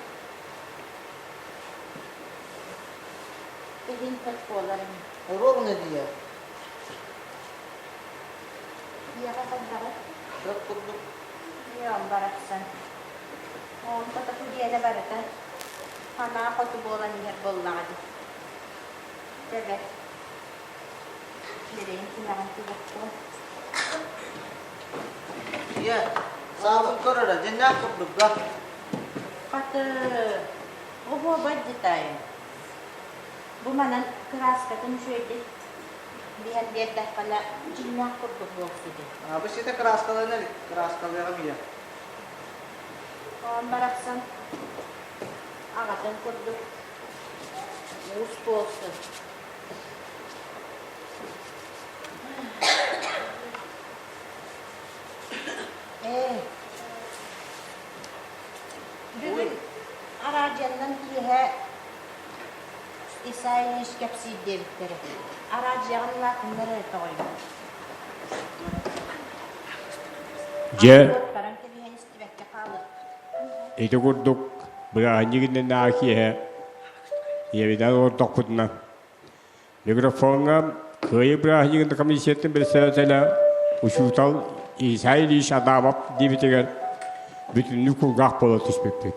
Иһин хөт буолар ини. Оруобуна дии. Ийэҕэ хайдаҕый? Сөп курдук. Ийэм барахсан. Оҕом котоку диэнэ барыта санаа хоту буолан иһэр буоллаҕа дии. Тэбэ. Ньирэйин тимэҕин тигиэхтэрэ. Ийэ, саабын көр эрэ, дьиннээх курдук да. Хаты, оһуобай дитайым. Бу манан кырааскатын үчүгэйдик биһэн биэрдэххинэ дьиҥнээх курдук буолсу дии. Бу ситэ кырааскалана илик, кырааскалыаҕым ийэ. Оҕом барахсан аҕатын курдук уус буолсун. Ээ, бүгүн араадьыйаннан киэһэ Исай Ильич кэпсиир диэбиттэрэ. Араадьыйаҕын улаатыннар эрэ тоҕойбут. Дьэ, Баран кэбиһэн истибэккэ хаалыахпыт. ити курдук бырааһынньык иннинээҕи киэһэ ийэбинэн олордохпутуна Микрофоҥҥа Кыайыы бырааһынньыгын комиссиятын председателэ учуутал Исай Ильич Адамов диэбитигэр бүтүннүү кулгаах буола түспүппүт.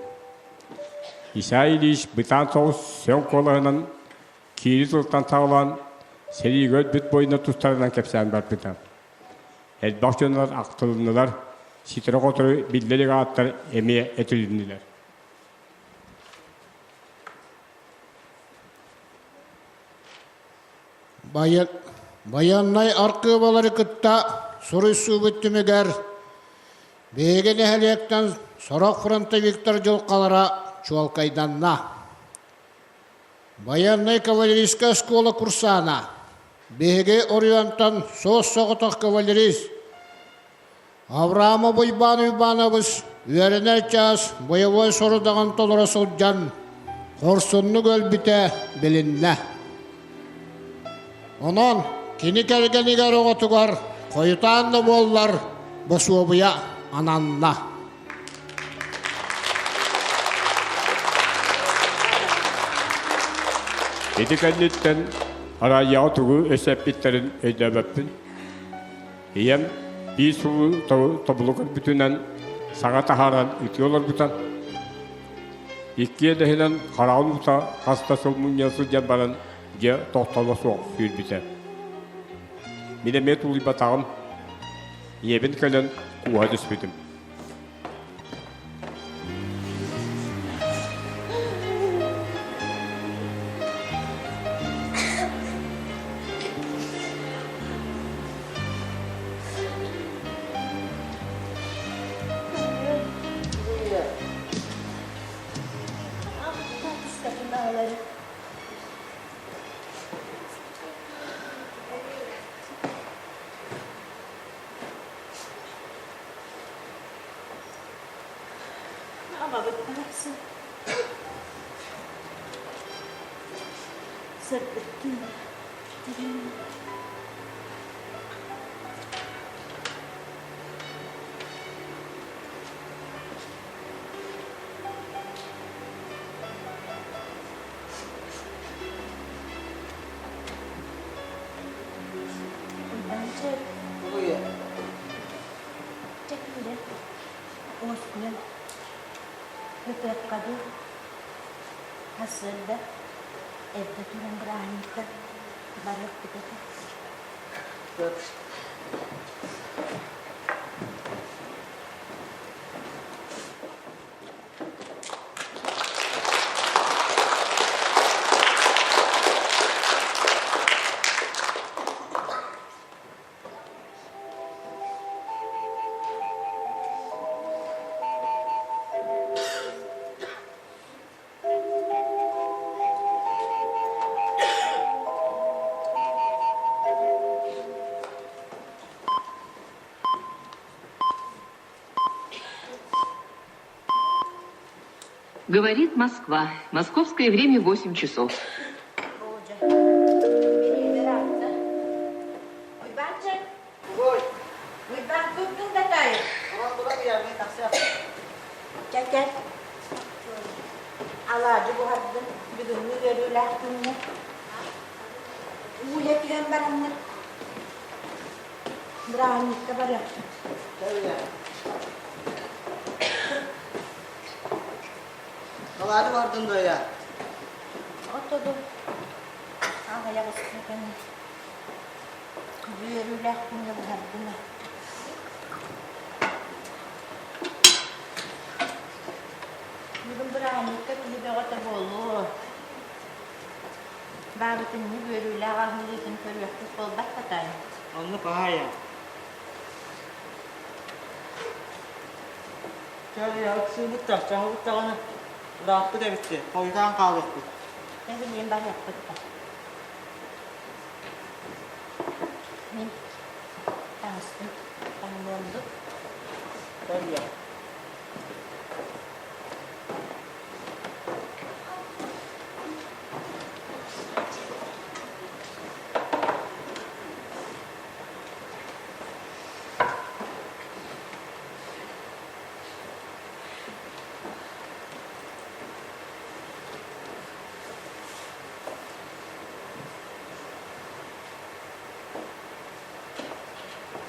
Исай Ильич бытаан соҕус сөҥ куолаһынан киири тылтан саҕалаан сэриигэ өлбүт буойунар тустарынан кэпсээн барбыта. Элбэх дьоннор ахтылыннылар, ситэри-хотору биллэ илик ааттар эмиэ этилиннилэр. Байыаннай архыыбалары кытта суруйсуубут түмүгэр биһиги нэһилиэктэн сорох фронтовиктар дьылҕалара чуолкайданна. Байыаннай кавалерийскай оскуола курсаана биһиги оройуонтан суос-соҕотох кавалерист Авраамов Уйбаан Уйбаанабыс үөрэнэр чаас бойобуой сорудаҕын толоро сылдьан хорсуннук өлбүтэ билиннэ. Онон кини кэргэнигэр оҕотугар хойутаан да буоллар босуобуйа ананна. Ити кэнниттэн араайаҕа тугу өссө эппиттэрин өйдөөбөппүн. Ийэм биир сылы тобулу көрбүтүнэн саҥа таһааран ытыы олорбута. Иккиэн иһинэн хараҕын уута хас да сыл мунньа сылдьан баран дьэ тохтоло суох сүүрбүтэ. Мин эмиэ тулуйбатаҕым. Ийэбин кэлэн кууһа түспүтүм. Абабыт барахсан сырдыктын Уоскуйан ытыахха дуу, сарсыарда эрдэ туран бырааһынньыкка барыахпыт этэ. Говорит Москва. Московское время 8 часов. Кэкэр алаадьы буһардым бүгүҥҥү үөрүүлээх күҥҥэ ууле түһэн бараммыт бырааһынньыкка барыахпыт. Алаадьы бардын дойа. Отоду аҕыйах ыстаканы үөрүүлээх күҥҥэ буһардым. Бүгүн бырааһынньыкка киһи бөҕөтө буолуо. Баабытынньык үөрүүлээх аһыллыытын көрүөхпүт буолбат татай. Оннук аһаайа. Чэ, сыыбыт да, чаһыбыт даҕаны ырааппыт эбит хойутаан хаалыахпыт. Эбилиэн барыахпыт да. Мин таҥаспын таҥныамдык. Кэлиэ.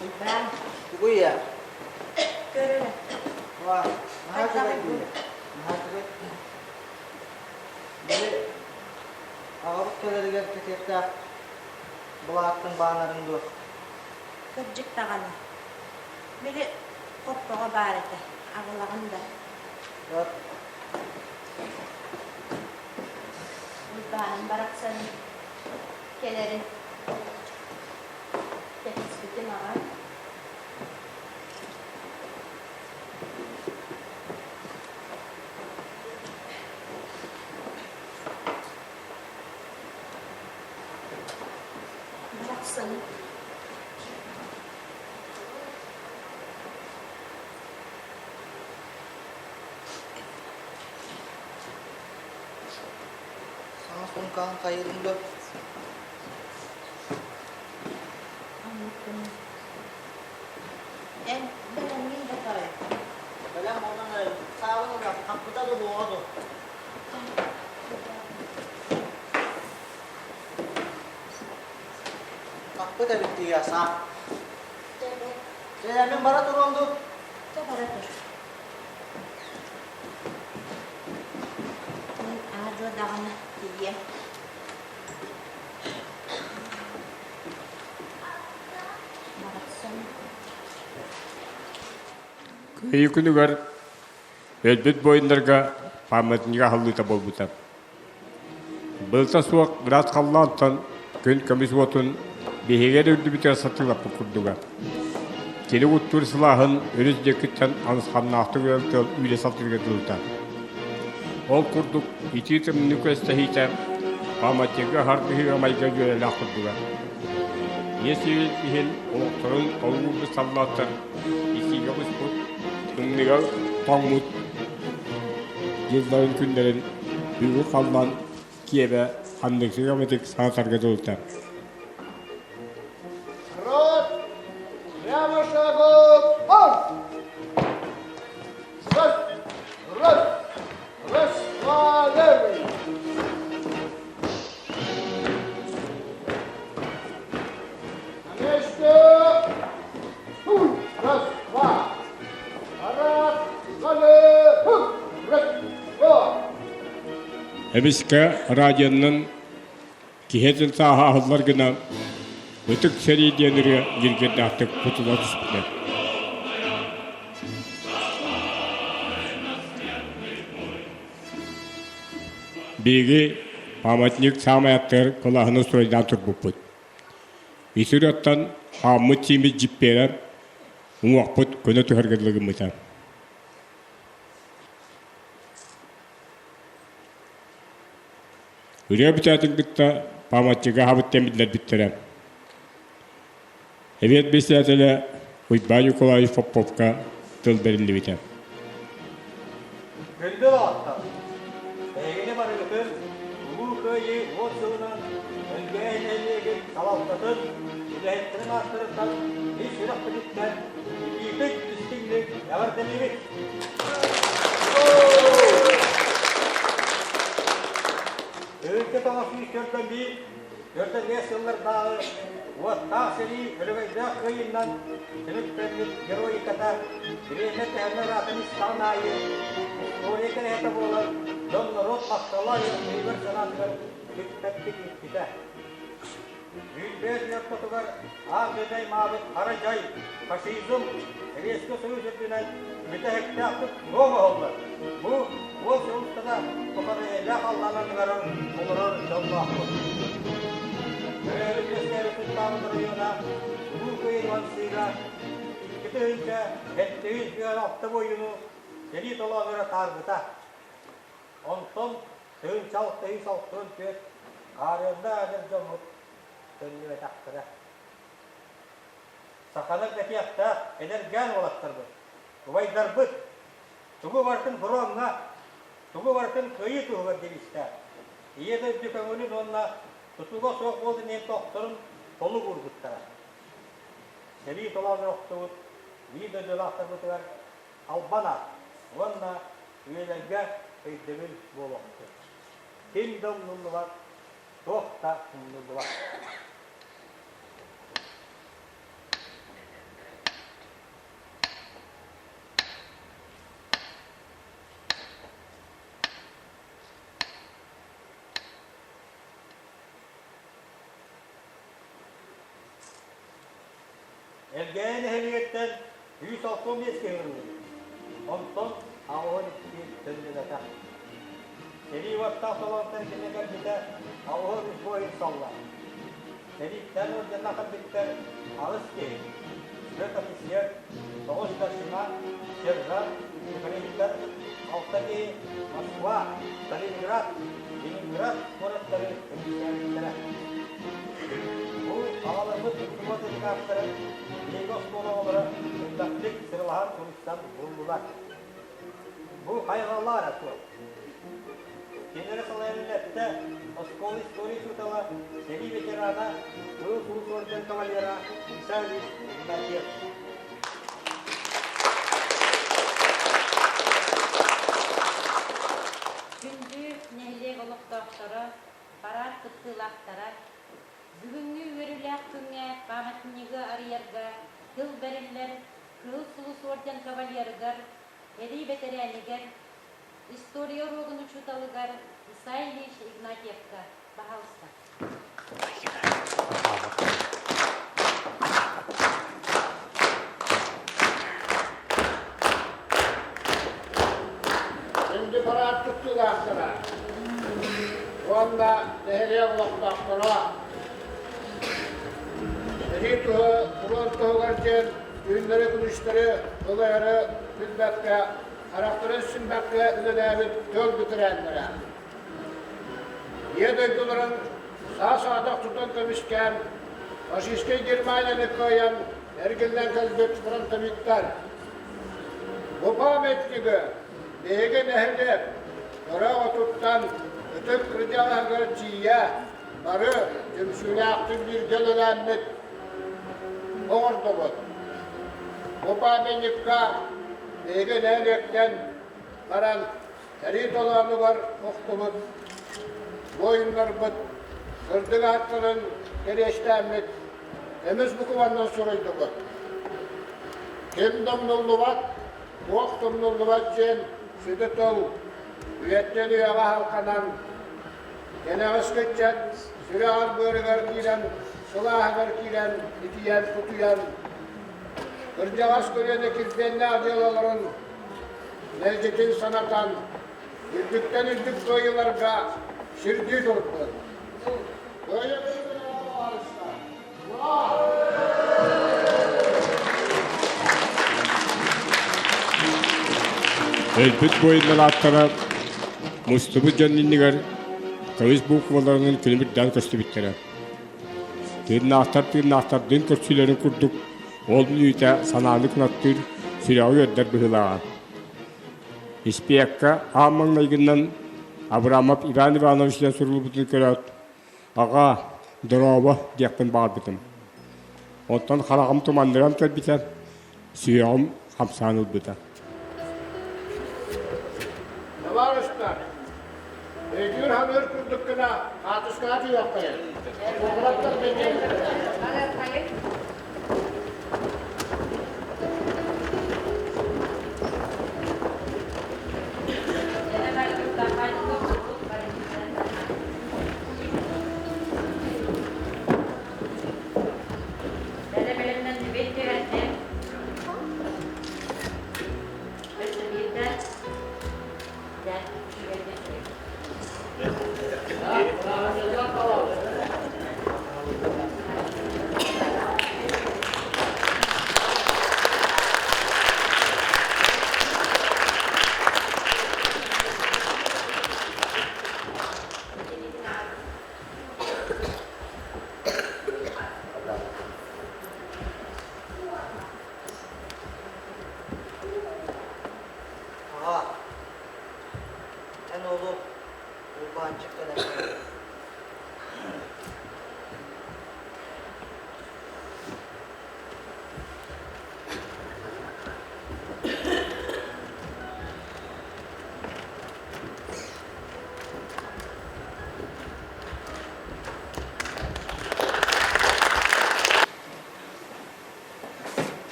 Уйбаан. Тугуй я? Көрөрө. Ва, наһаа үчүгэй дии. Наһаа үчүгэй. Били аҕабыт кэлэригэр кэтиэхтээх былааттын баанарын дуо? Кырдьык даҕаны. Били хоппоҕо баар этэ, аҕылаҕын да. Уйбааным барахсан кэлэрин кэтэспитим аҕай. Барахсан Саҥа сумкаҕын хайыырын дуо? Эн бэлэмҥин да той. Бэлэм буолан эрэр. Саабын ылар, хаппыта да буоҕа дуо? Хаппыт эбит дии, саа. Дьэ, мин бара туруом дуу? Дьэ, бара тур. Мин аа-дьуо даҕаны тиийиэм. Барахсан. Кыайыы күнүгэр өлбүт буойуннарга памятник аһыллыыта буолбута. Былыта суох ыраас халлаантан күн көмүс уотун биһиги эрэ үрдүбүтүгэр сатыылаппыт курдуга. Кини уттуур сылааһын өрүс диэкиттэн анысханнаахтык үрэн тыал үүрэ сатыырга дылыта. Ол курдук итии тымныы күөстэһиитэ памятнига хардыһыыга майга дьүөрэлээх курдуга. Ийэ сирин иһин олохторун толуурбут саллааттар итиигэ буспут, тымныыга тоҥмут дьылларын күннэрин бүгүн халлаан киэбэ ханнык эмэтик санатарга дылыта. Рот! Прямо шагом! Марш! Раз! Раз! Раз, два, левый! На месте! Раз, два! Раз, два, раз, два! Эмискэ радионан киһи этин сааһа аһыллар гына ытык сэрии диэн ырыа ньиргиэрдээхтик кутула түспүтэ. Биһиги памятник саамай аттыгар кылааһыны стройдаан турбуппут. Ити ырыаттан хааммыт-сииммит дьиппиэрэ уҥуохпут көнө түһэргэ дылы гыммыта. Ырыа бүтээтин кытта памятнига аһабыт диэн биллэрбиттэрэ. Эбиэт председателэ Уйбаан Николаевич Поповка тыл бэриллибитэ. Күндү доҕоттор! Эһигини барыгытын Улуу Кыайыы уот сылынан Өлгөй нэһилиэгин салалтатын, үлэһиттэрин ааттарыттан ис сүрэхпититтэн итиитик истиҥник эҕэрдэлиибит! Өлгө тоҕо 141 45 сыллардааҕы уоттаах сэрии өрөгөйдөөх кыайыынан түмүктэммит героиката бириэмэ төһөннө ыраатан истэҕин аайы история кэрэһитэ буолан дьон-норуот махтала өйүгэр-санаатыгар бүппэттик бүппүтэ. Үүрбэт ортотугар аан дойду аймаабыт хара дьай, фашизм, Советский Союз үрдүнэн бүтэһиктээхтик суох оһоллор. Бу уол сыл устата тухары эйэлээх халлаан анныгар олорор дьоллоохпут. Төрөөбүт үөскээбит Сунтаабыт оройуона Улуу Кыайыы уһансыыга 2776 буойуну сэрии толоонугар атаарбыта. Онтон 1664 хаарыаннаах эдэр дьоммут төннүбэтэхтэрэ. Сахалар кэтиэхтээх эдэргээн уолаттарбыт, убайдарбыт тугу барытын фроҥҥа, тугу барытын кыайыы туһугар девизтээх, Ийэ дойду көҥүлүн уонна тутулуга суох буолтун иһин тохторун толук уурбуттара. Сэрии толоонун охтубут биир дойдулаахтарбытыгар албан аат уонна үйэлэргэ өйдөбүл буолуохтун. Ким да умнуллубат, туох да умнуллубат. Элгээйи нэһилиэгиттэн 165 киһи ыллыбыт. Онтон 82 төннүбэтэх. Сэрии уоттаах солоонтон кини кэлбитэ 83 буойун саллар. Сэрииттэн орденнаах кэлбиттэр аҕыс киһи. Түөрт офицер, тоҕус старшина, сержант, ефрейтор, алта киһи Москва, Сталинград, Ленинград куораттары көмүскээбиттэрэ. Бу аҕаларбыт устубуот ытык биһиги оскуола оҕолоро элбэхтик сыралаһан суруйсан буллулар. Бу хайҕаллаах эрэ суол. Кинилэри салайан үлэттэ оскуола история учуутала, сэрии ветерана, тыыл сулус орден кавалера Исай Ильич Игнатьев. Күндү нэһилиэк олохтоохторо, параад кыттыылаахтара, бүгүҥҥү үөрүүлээх күҥҥэ памятнигы арыйарга тыл бэриллэр Кыһыл Сулус орден кавалерыгар, сэрии бэтэрээнигэр, история уруогун учууталыгар Исай Ильич Игнатьевка, пожалуйста. Күндү параад кыттыылаахтара уонна нэһилиэк олохтоохторо сэрии туһа фронт туһугар диэн түүннэри-күнүстэри ылыһары билбэккэ, харахтарын симмэккэ үлэлээбит тыл бэтэрээннэрэ. Ийэ дойдуларын саа-саадах тутан көмүскээн, фашистскай Германияны кыайан эргиллэн кэлбит фронтовиктар. Бу памятнигы биһиги нэһилиэк кыра отуттан ытык кырдьаҕаһыгар тиийэ бары түмсүүлээхтик бииргэ үлэлээммит оҥордубут. Бу памятникка биһиги нэһилиэктэн баран Сэрии толоонугар охтубут буойуннарбыт сырдык ааттарын кэриэстээммит эмис букубаннан суруйдубут. Ким да умнуллубат, туох да умнуллубат диэн сүдү тыл үйэттэн үйэҕэ халханан, кэнэҕэски ыччат сүрэҕэр быарыгар киирэн, сылааһыгар киирэн, итийэн, кутуйан, кырдьаҕас көлүөнэ килбиэннээх дьыалаларын мэлдьитин санатан, үрдүктэн үрдүк кыайыыларга сирдии турбут. Кыайыы Өлбүт буойуннар ааттара мустубут дьон иннигэр көмүс букваларынан күлүмүрдээн көстүбүттэрэ. Тыыннаахтар тыыннаахтардыын көрсүүлэрин курдук Ол мүнүүтэ санааны кынаттыыр, сүрэҕи үөрдэр быһыылааҕа. Испиэккэ аан маҥнайгынан Абрамов Иван Иванович диэн суруллубутун көрөөт, «Аҕаа, дорообо» диэхпин баҕарбытым. Оттон хараҕым туманныран кэлбитэ, сүһүөҕүм хамсаан ылбыта. Табаарыстар, өйдүүр-саныыр курдук гына хаатыскаҕа түһүөххэйин. Уолаттар Аҕаа, эн уолу Уйбаанчык кэлэн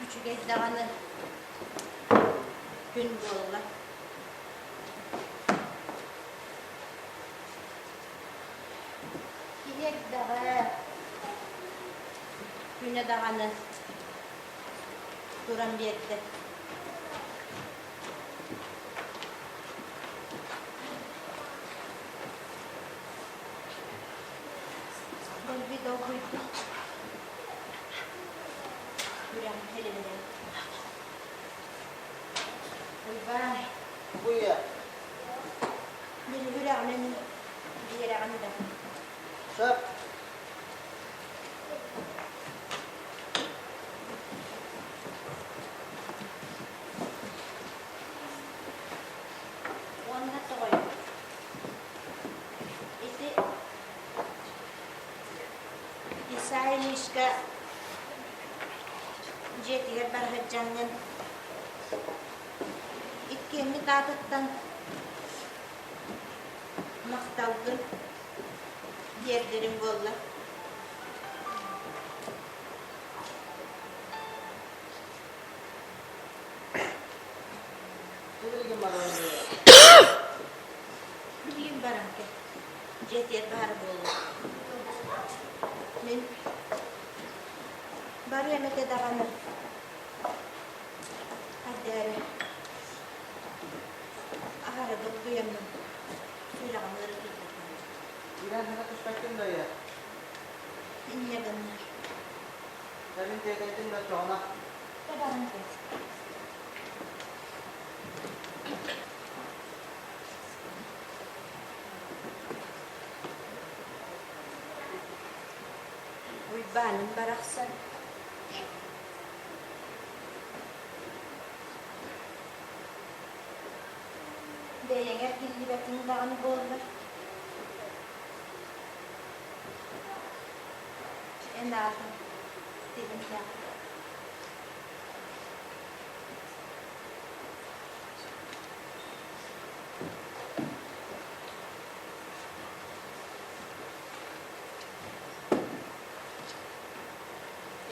Үчүгэй даҕаны күн буолла. Киһи эрдэҕэ, күнэ даҕаны туран биэрдэ. Дэлби долгуйдум. Күрэҕим кэлиминэн. Уйбаан. Буйа. Били үрэҕинэн биэрэҕин да. Сөп. Уонна тоҕойум. Ити Исай Ильичка дьиэтигэр бара сылдьаҥҥын иккиэммит аатыттан махталгын тиэрдэрим буолла. Билигин баран кэл. Дьиэтигэр баар буолуо. Мин барыам этэ даҕаны. Хайда эрэ. Иккилээн саҥа түспэккин да ийэ. Инньэ гыннар. Кэлин тиэтэйдиҥ да оччоҕуна. Табарым кэс. Уйбааным барахсан Бэйэҥ эргиллибэтиҥ даҕаны буоллар, эн аатыҥ тилиннэҕэ.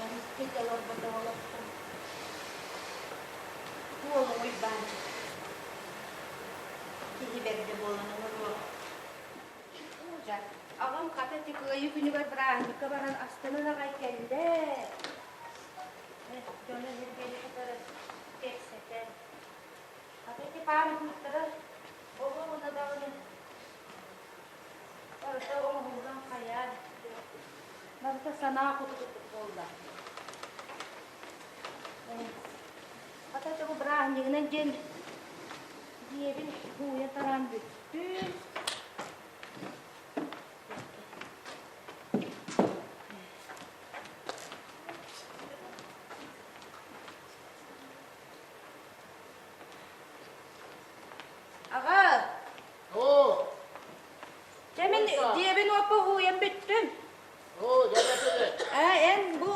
Эмискэ олорботох олохпун Уолуҥ Уйбаанчык киһи бэрдэ буолан олоруоҕа. Аҕам хата ити Кыайыы күнүгэр бырааһынньыкка баран астынан аҕай кэллэ. Дьоно эһэргэни кытары кэпсэтэн. Хата ити памятниктара оҕо-оҕоно даҕаны барыта оҥоһуллан хайаан барыта санаа хоту курдук буолла. Хата бу бырааһынньыгынан диэн дьиэбин ууйан тараан бүттүм. Аҕа! Оо! Дьэ мин дьиэбин уоппа уһуйан бүттүм. Оо, дьэ Ээ, эн бу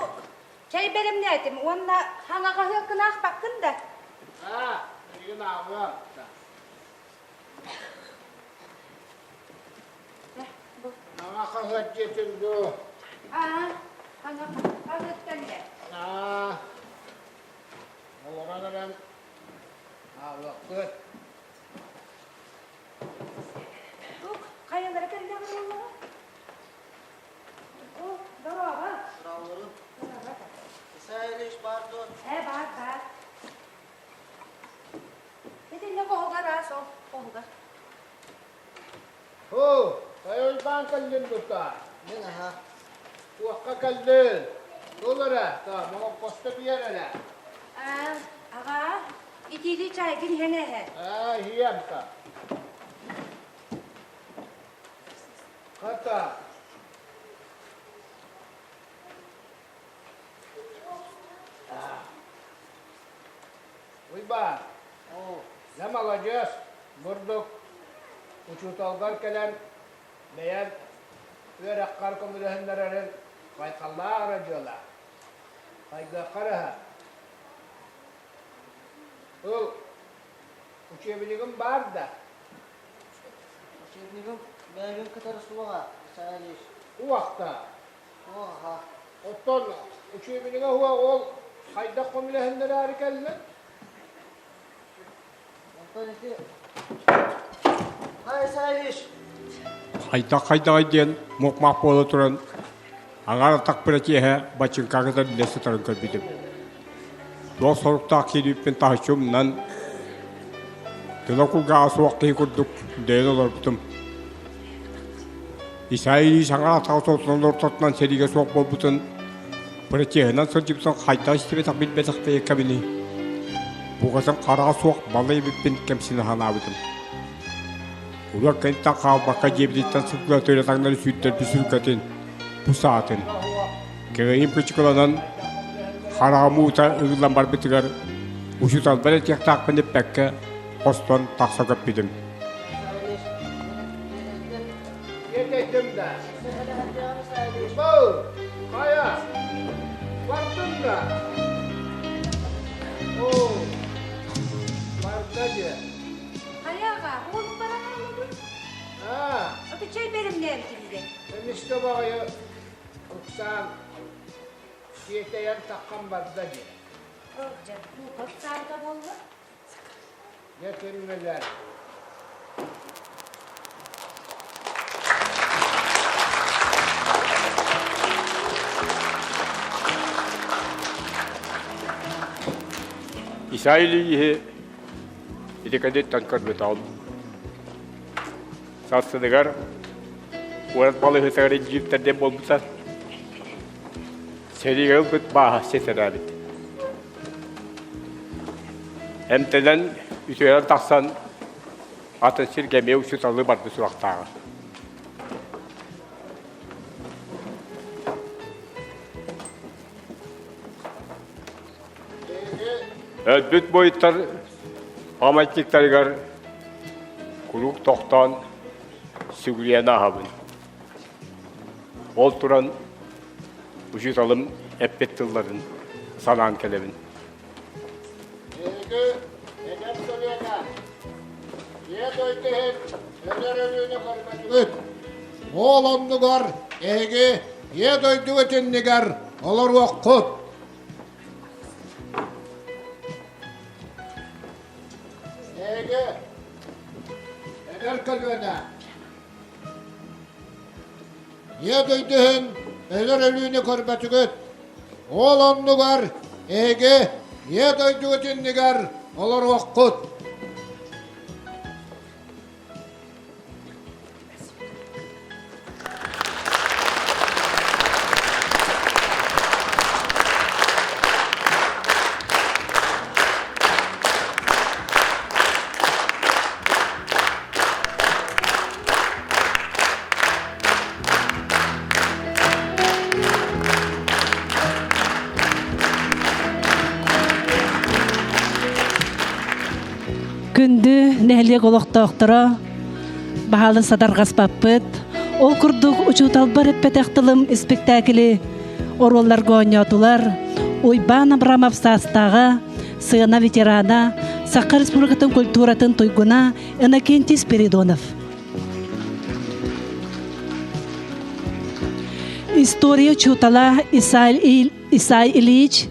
чэй бэлэмнээтим уонна хаҥаҕаһыаккын аахпаккын да? Аа, билигин ааҕыам. Хаҥа хаһыат диэтин дуо? Аа, хаҥа хаһыат кэллэ. Аа, олорон эрэн ааҕыахпыт. Тук, хайалара кэллэҕэ буоллаҕа? О, дорообо. Здравствуй. Исай Ильич баар дуо? Ээ, баар, баар. Итиннэ хоһугар аас ол, хоһугар. О, хайа Уйбаан кэллин дута? Мин аха. Туохха кэллин? Ол эрэ, та, моҥоппосто биэр эрэ. Аа, аҕаа, итиилии чайгын иһэн эһэ. Аа, иһиэм та. Хата. Уйбаан, дьэ маладьыас, бурдук учууталгар кэлэн бэйэҥ үөрэххэр көмөлөһүннэрэрин байхаллаах эрэ дьыала. Хайгыахха эрэ Ыл, учебнигым баар да? Учебнигым бэйэбин кытары суоҕа, Исай Ильич. Уохта. Суоҕа. Оттон учебнига уһуа ол хайдах көмөлөһүннэрээри кэллин? Онтон ити Хай, Исай Ильич! Хайдах-хайдаҕай диэн мук-мах буола туран, аҥаар атахпына киэһэ бачыыҥка кытары билэ сытарын көрбүтүм. Туох соруктаах киирбиппин таһыччы умнан, тыла кулгааҕа суох киһи курдук дөйөн олорбутум. Исай Ильич аҥаар атаҕа сотунан ортотунан сэриигэ суох буолбутун, протеһынан сылдьыбытын хайдах истибэтэх билбэтэх бэйэкэбиний? Букатын хараҕа суох балай эбиппин кэмсинэ санаабытым. Уруок кэнниттэн хаалбакка дьиэбититтэн сылгыга төлө таҥнары сүүрдэрбит сүргэтин, бу саатын. Кэгэйим кычыкыланан хараҕым уута ыгыллан барбытыгар учууталбар этиэхтаахпын эппэккэ хостон тахса көппүтүм. Тиэтэйдим да. Бау, хайа, бардым да. Оо, барда дьэ. Хайаҕа, уолум баран хааллыбыт. Аа. Ото чэй бэлэмнээбитим дэ. Эмискэ баҕайы ыксаан тиэтэйэн таххан барда дии. Дьэ, ыксаабыта буолла. Дьэ, киммэлэр. Исай Ильичи ити кэнниттэн көрбөтөҕүм. Сарсыныгар Куорат балыыһатыгар илдьиттэр буолбута. Сэриигэ ылбыт бааһа ситэрээбит. Эмтэнэн үтүөрэн тахсан атын сиргэ эмиэ учууталлыы барбыт сурахтааҕа. Өлбүт буойуттар памятниктарыгар куруук тохтоон сүгүрүйэн ааһабын. Ол туран учууталым эппит тылларын санаан кэлэбин. Эһиги эдэр көлүөнэ Ийэ дойду иһин өлөр өлүүнү көрбөтүгүт. Ол оннугар эһиги Ийэ дойдугут иннигэр олоруоххут. Эһиги эдэр көлүөнэ Ийэ дойду иһин өлөр өлүүнү көрбөтүгүт. Ол оннугар эһиги Ийэ дойдугут иннигэр олоруоххут. Күндү нэһилиэк олохтоохторо баһаалын садарҕаспаппыт. Ол курдук учууталбар эппэтэх тылым испиктээкили оруолларга оонньоотулар. Уйбаан Абрамов саастааҕа, сыана ветерана, Саха Республикатын культуратын туйгуна Иннокентий Спиридонов. История учуутала Исай Ильич,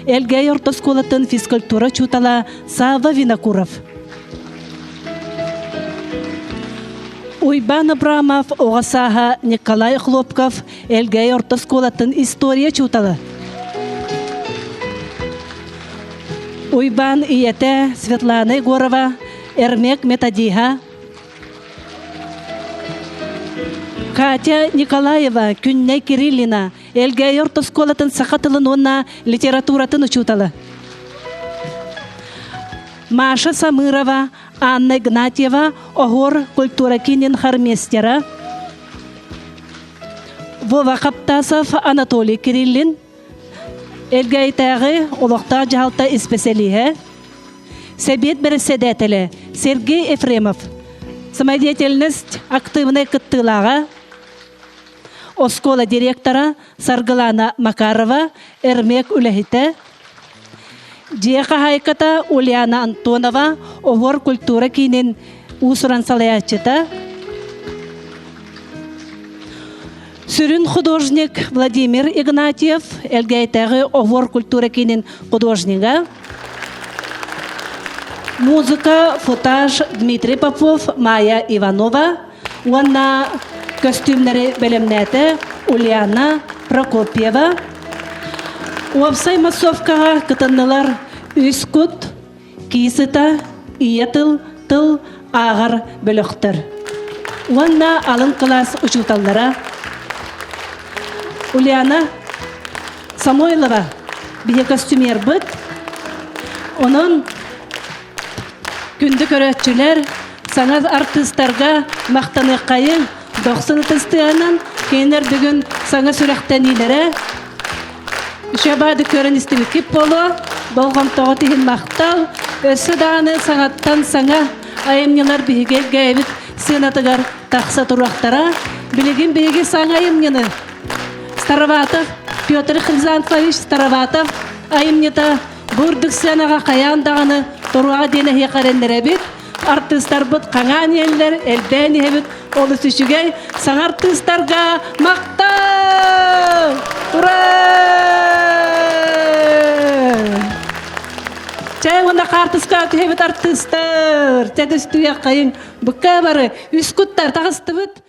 Элгэй орто оскуолатын физкультура учуутала Савва Винокуров. Уйбан Абрамов оҕо сааһа Николай Хлопков Элгэй орто оскуолатын история учуутала. Уйбаан ийэтэ Светлана Егорова, Эрмек методиһа, Катя Николаева, Күннэй Кириллина, Элгээйи орто оскуолатын саха тылын уонна литературатын учуутала. Маша Самырова, Анна Игнатьева, Оһуор культура киинин хормейстера, Вова Хаптасов, Анатолий Кириллин, Элгээйитээҕи олохтоох дьаһалта испэсэлииһэ, Сэбиэт бэрэссэдээтэлэ Сергей Ефремов, самодеятельность актыыбынай кыттыылааҕа, оскуола директора Саргылана Макарова, Эрмек үлэһитэ, дьиэ хаһаайката Ульяна Антонова, Оһуор культура киинин уус-уран салайааччыта, Сүрүн художник Владимир Игнатьев, Элгээйитээҕи Оһуор культура киинин художнига. Музыка, футаж Дмитрий Попов, Майя Иванова уонна көстүүмнэри бэлэмнээтэ Ульяна Прокопьева. Уопсай массовкаҕа кытыннылар үс кут, киисыта, ийэ тыл, тыл ааҕар бөлөхтөр. Уонна алын кылаас учууталлара Ульяна Самойлова биһи костюмербыт. Онон күндү көрөөччүлэр, саҥа артыыстарга махтаныаххайыҥ, дохсун ытыстыанан кинилэр бүгүн саҥа сүрэхтэниилэрэ Үчүгэйбаады көрөн истибиккит буолуо. Болҕомтоҕут иһин махтал. Өссө даҕаны саҥаттан саҥа айымньылар биһиги элгээбит сыанатыгар тахса туруохтара. Билигин биһиги саҥа айымньыны Староватов Петр Хризантович Староватов айымньыта бу үрдүк сыанаҕа хайаан даҕаны туруоҕа диэн эһиэхэ эрэннэрэбит. Артыыстарбыт хаҥаан иһэллэр, элбээн иһэбит. Олус үчүгэй. Саҥа артыыстарга махтал! Ура! Чэй уонна хаартыска түһэбит артыыстар. Чэ түстүйэххэйиҥ. Букка бары үс куттар таҕыстыбыт.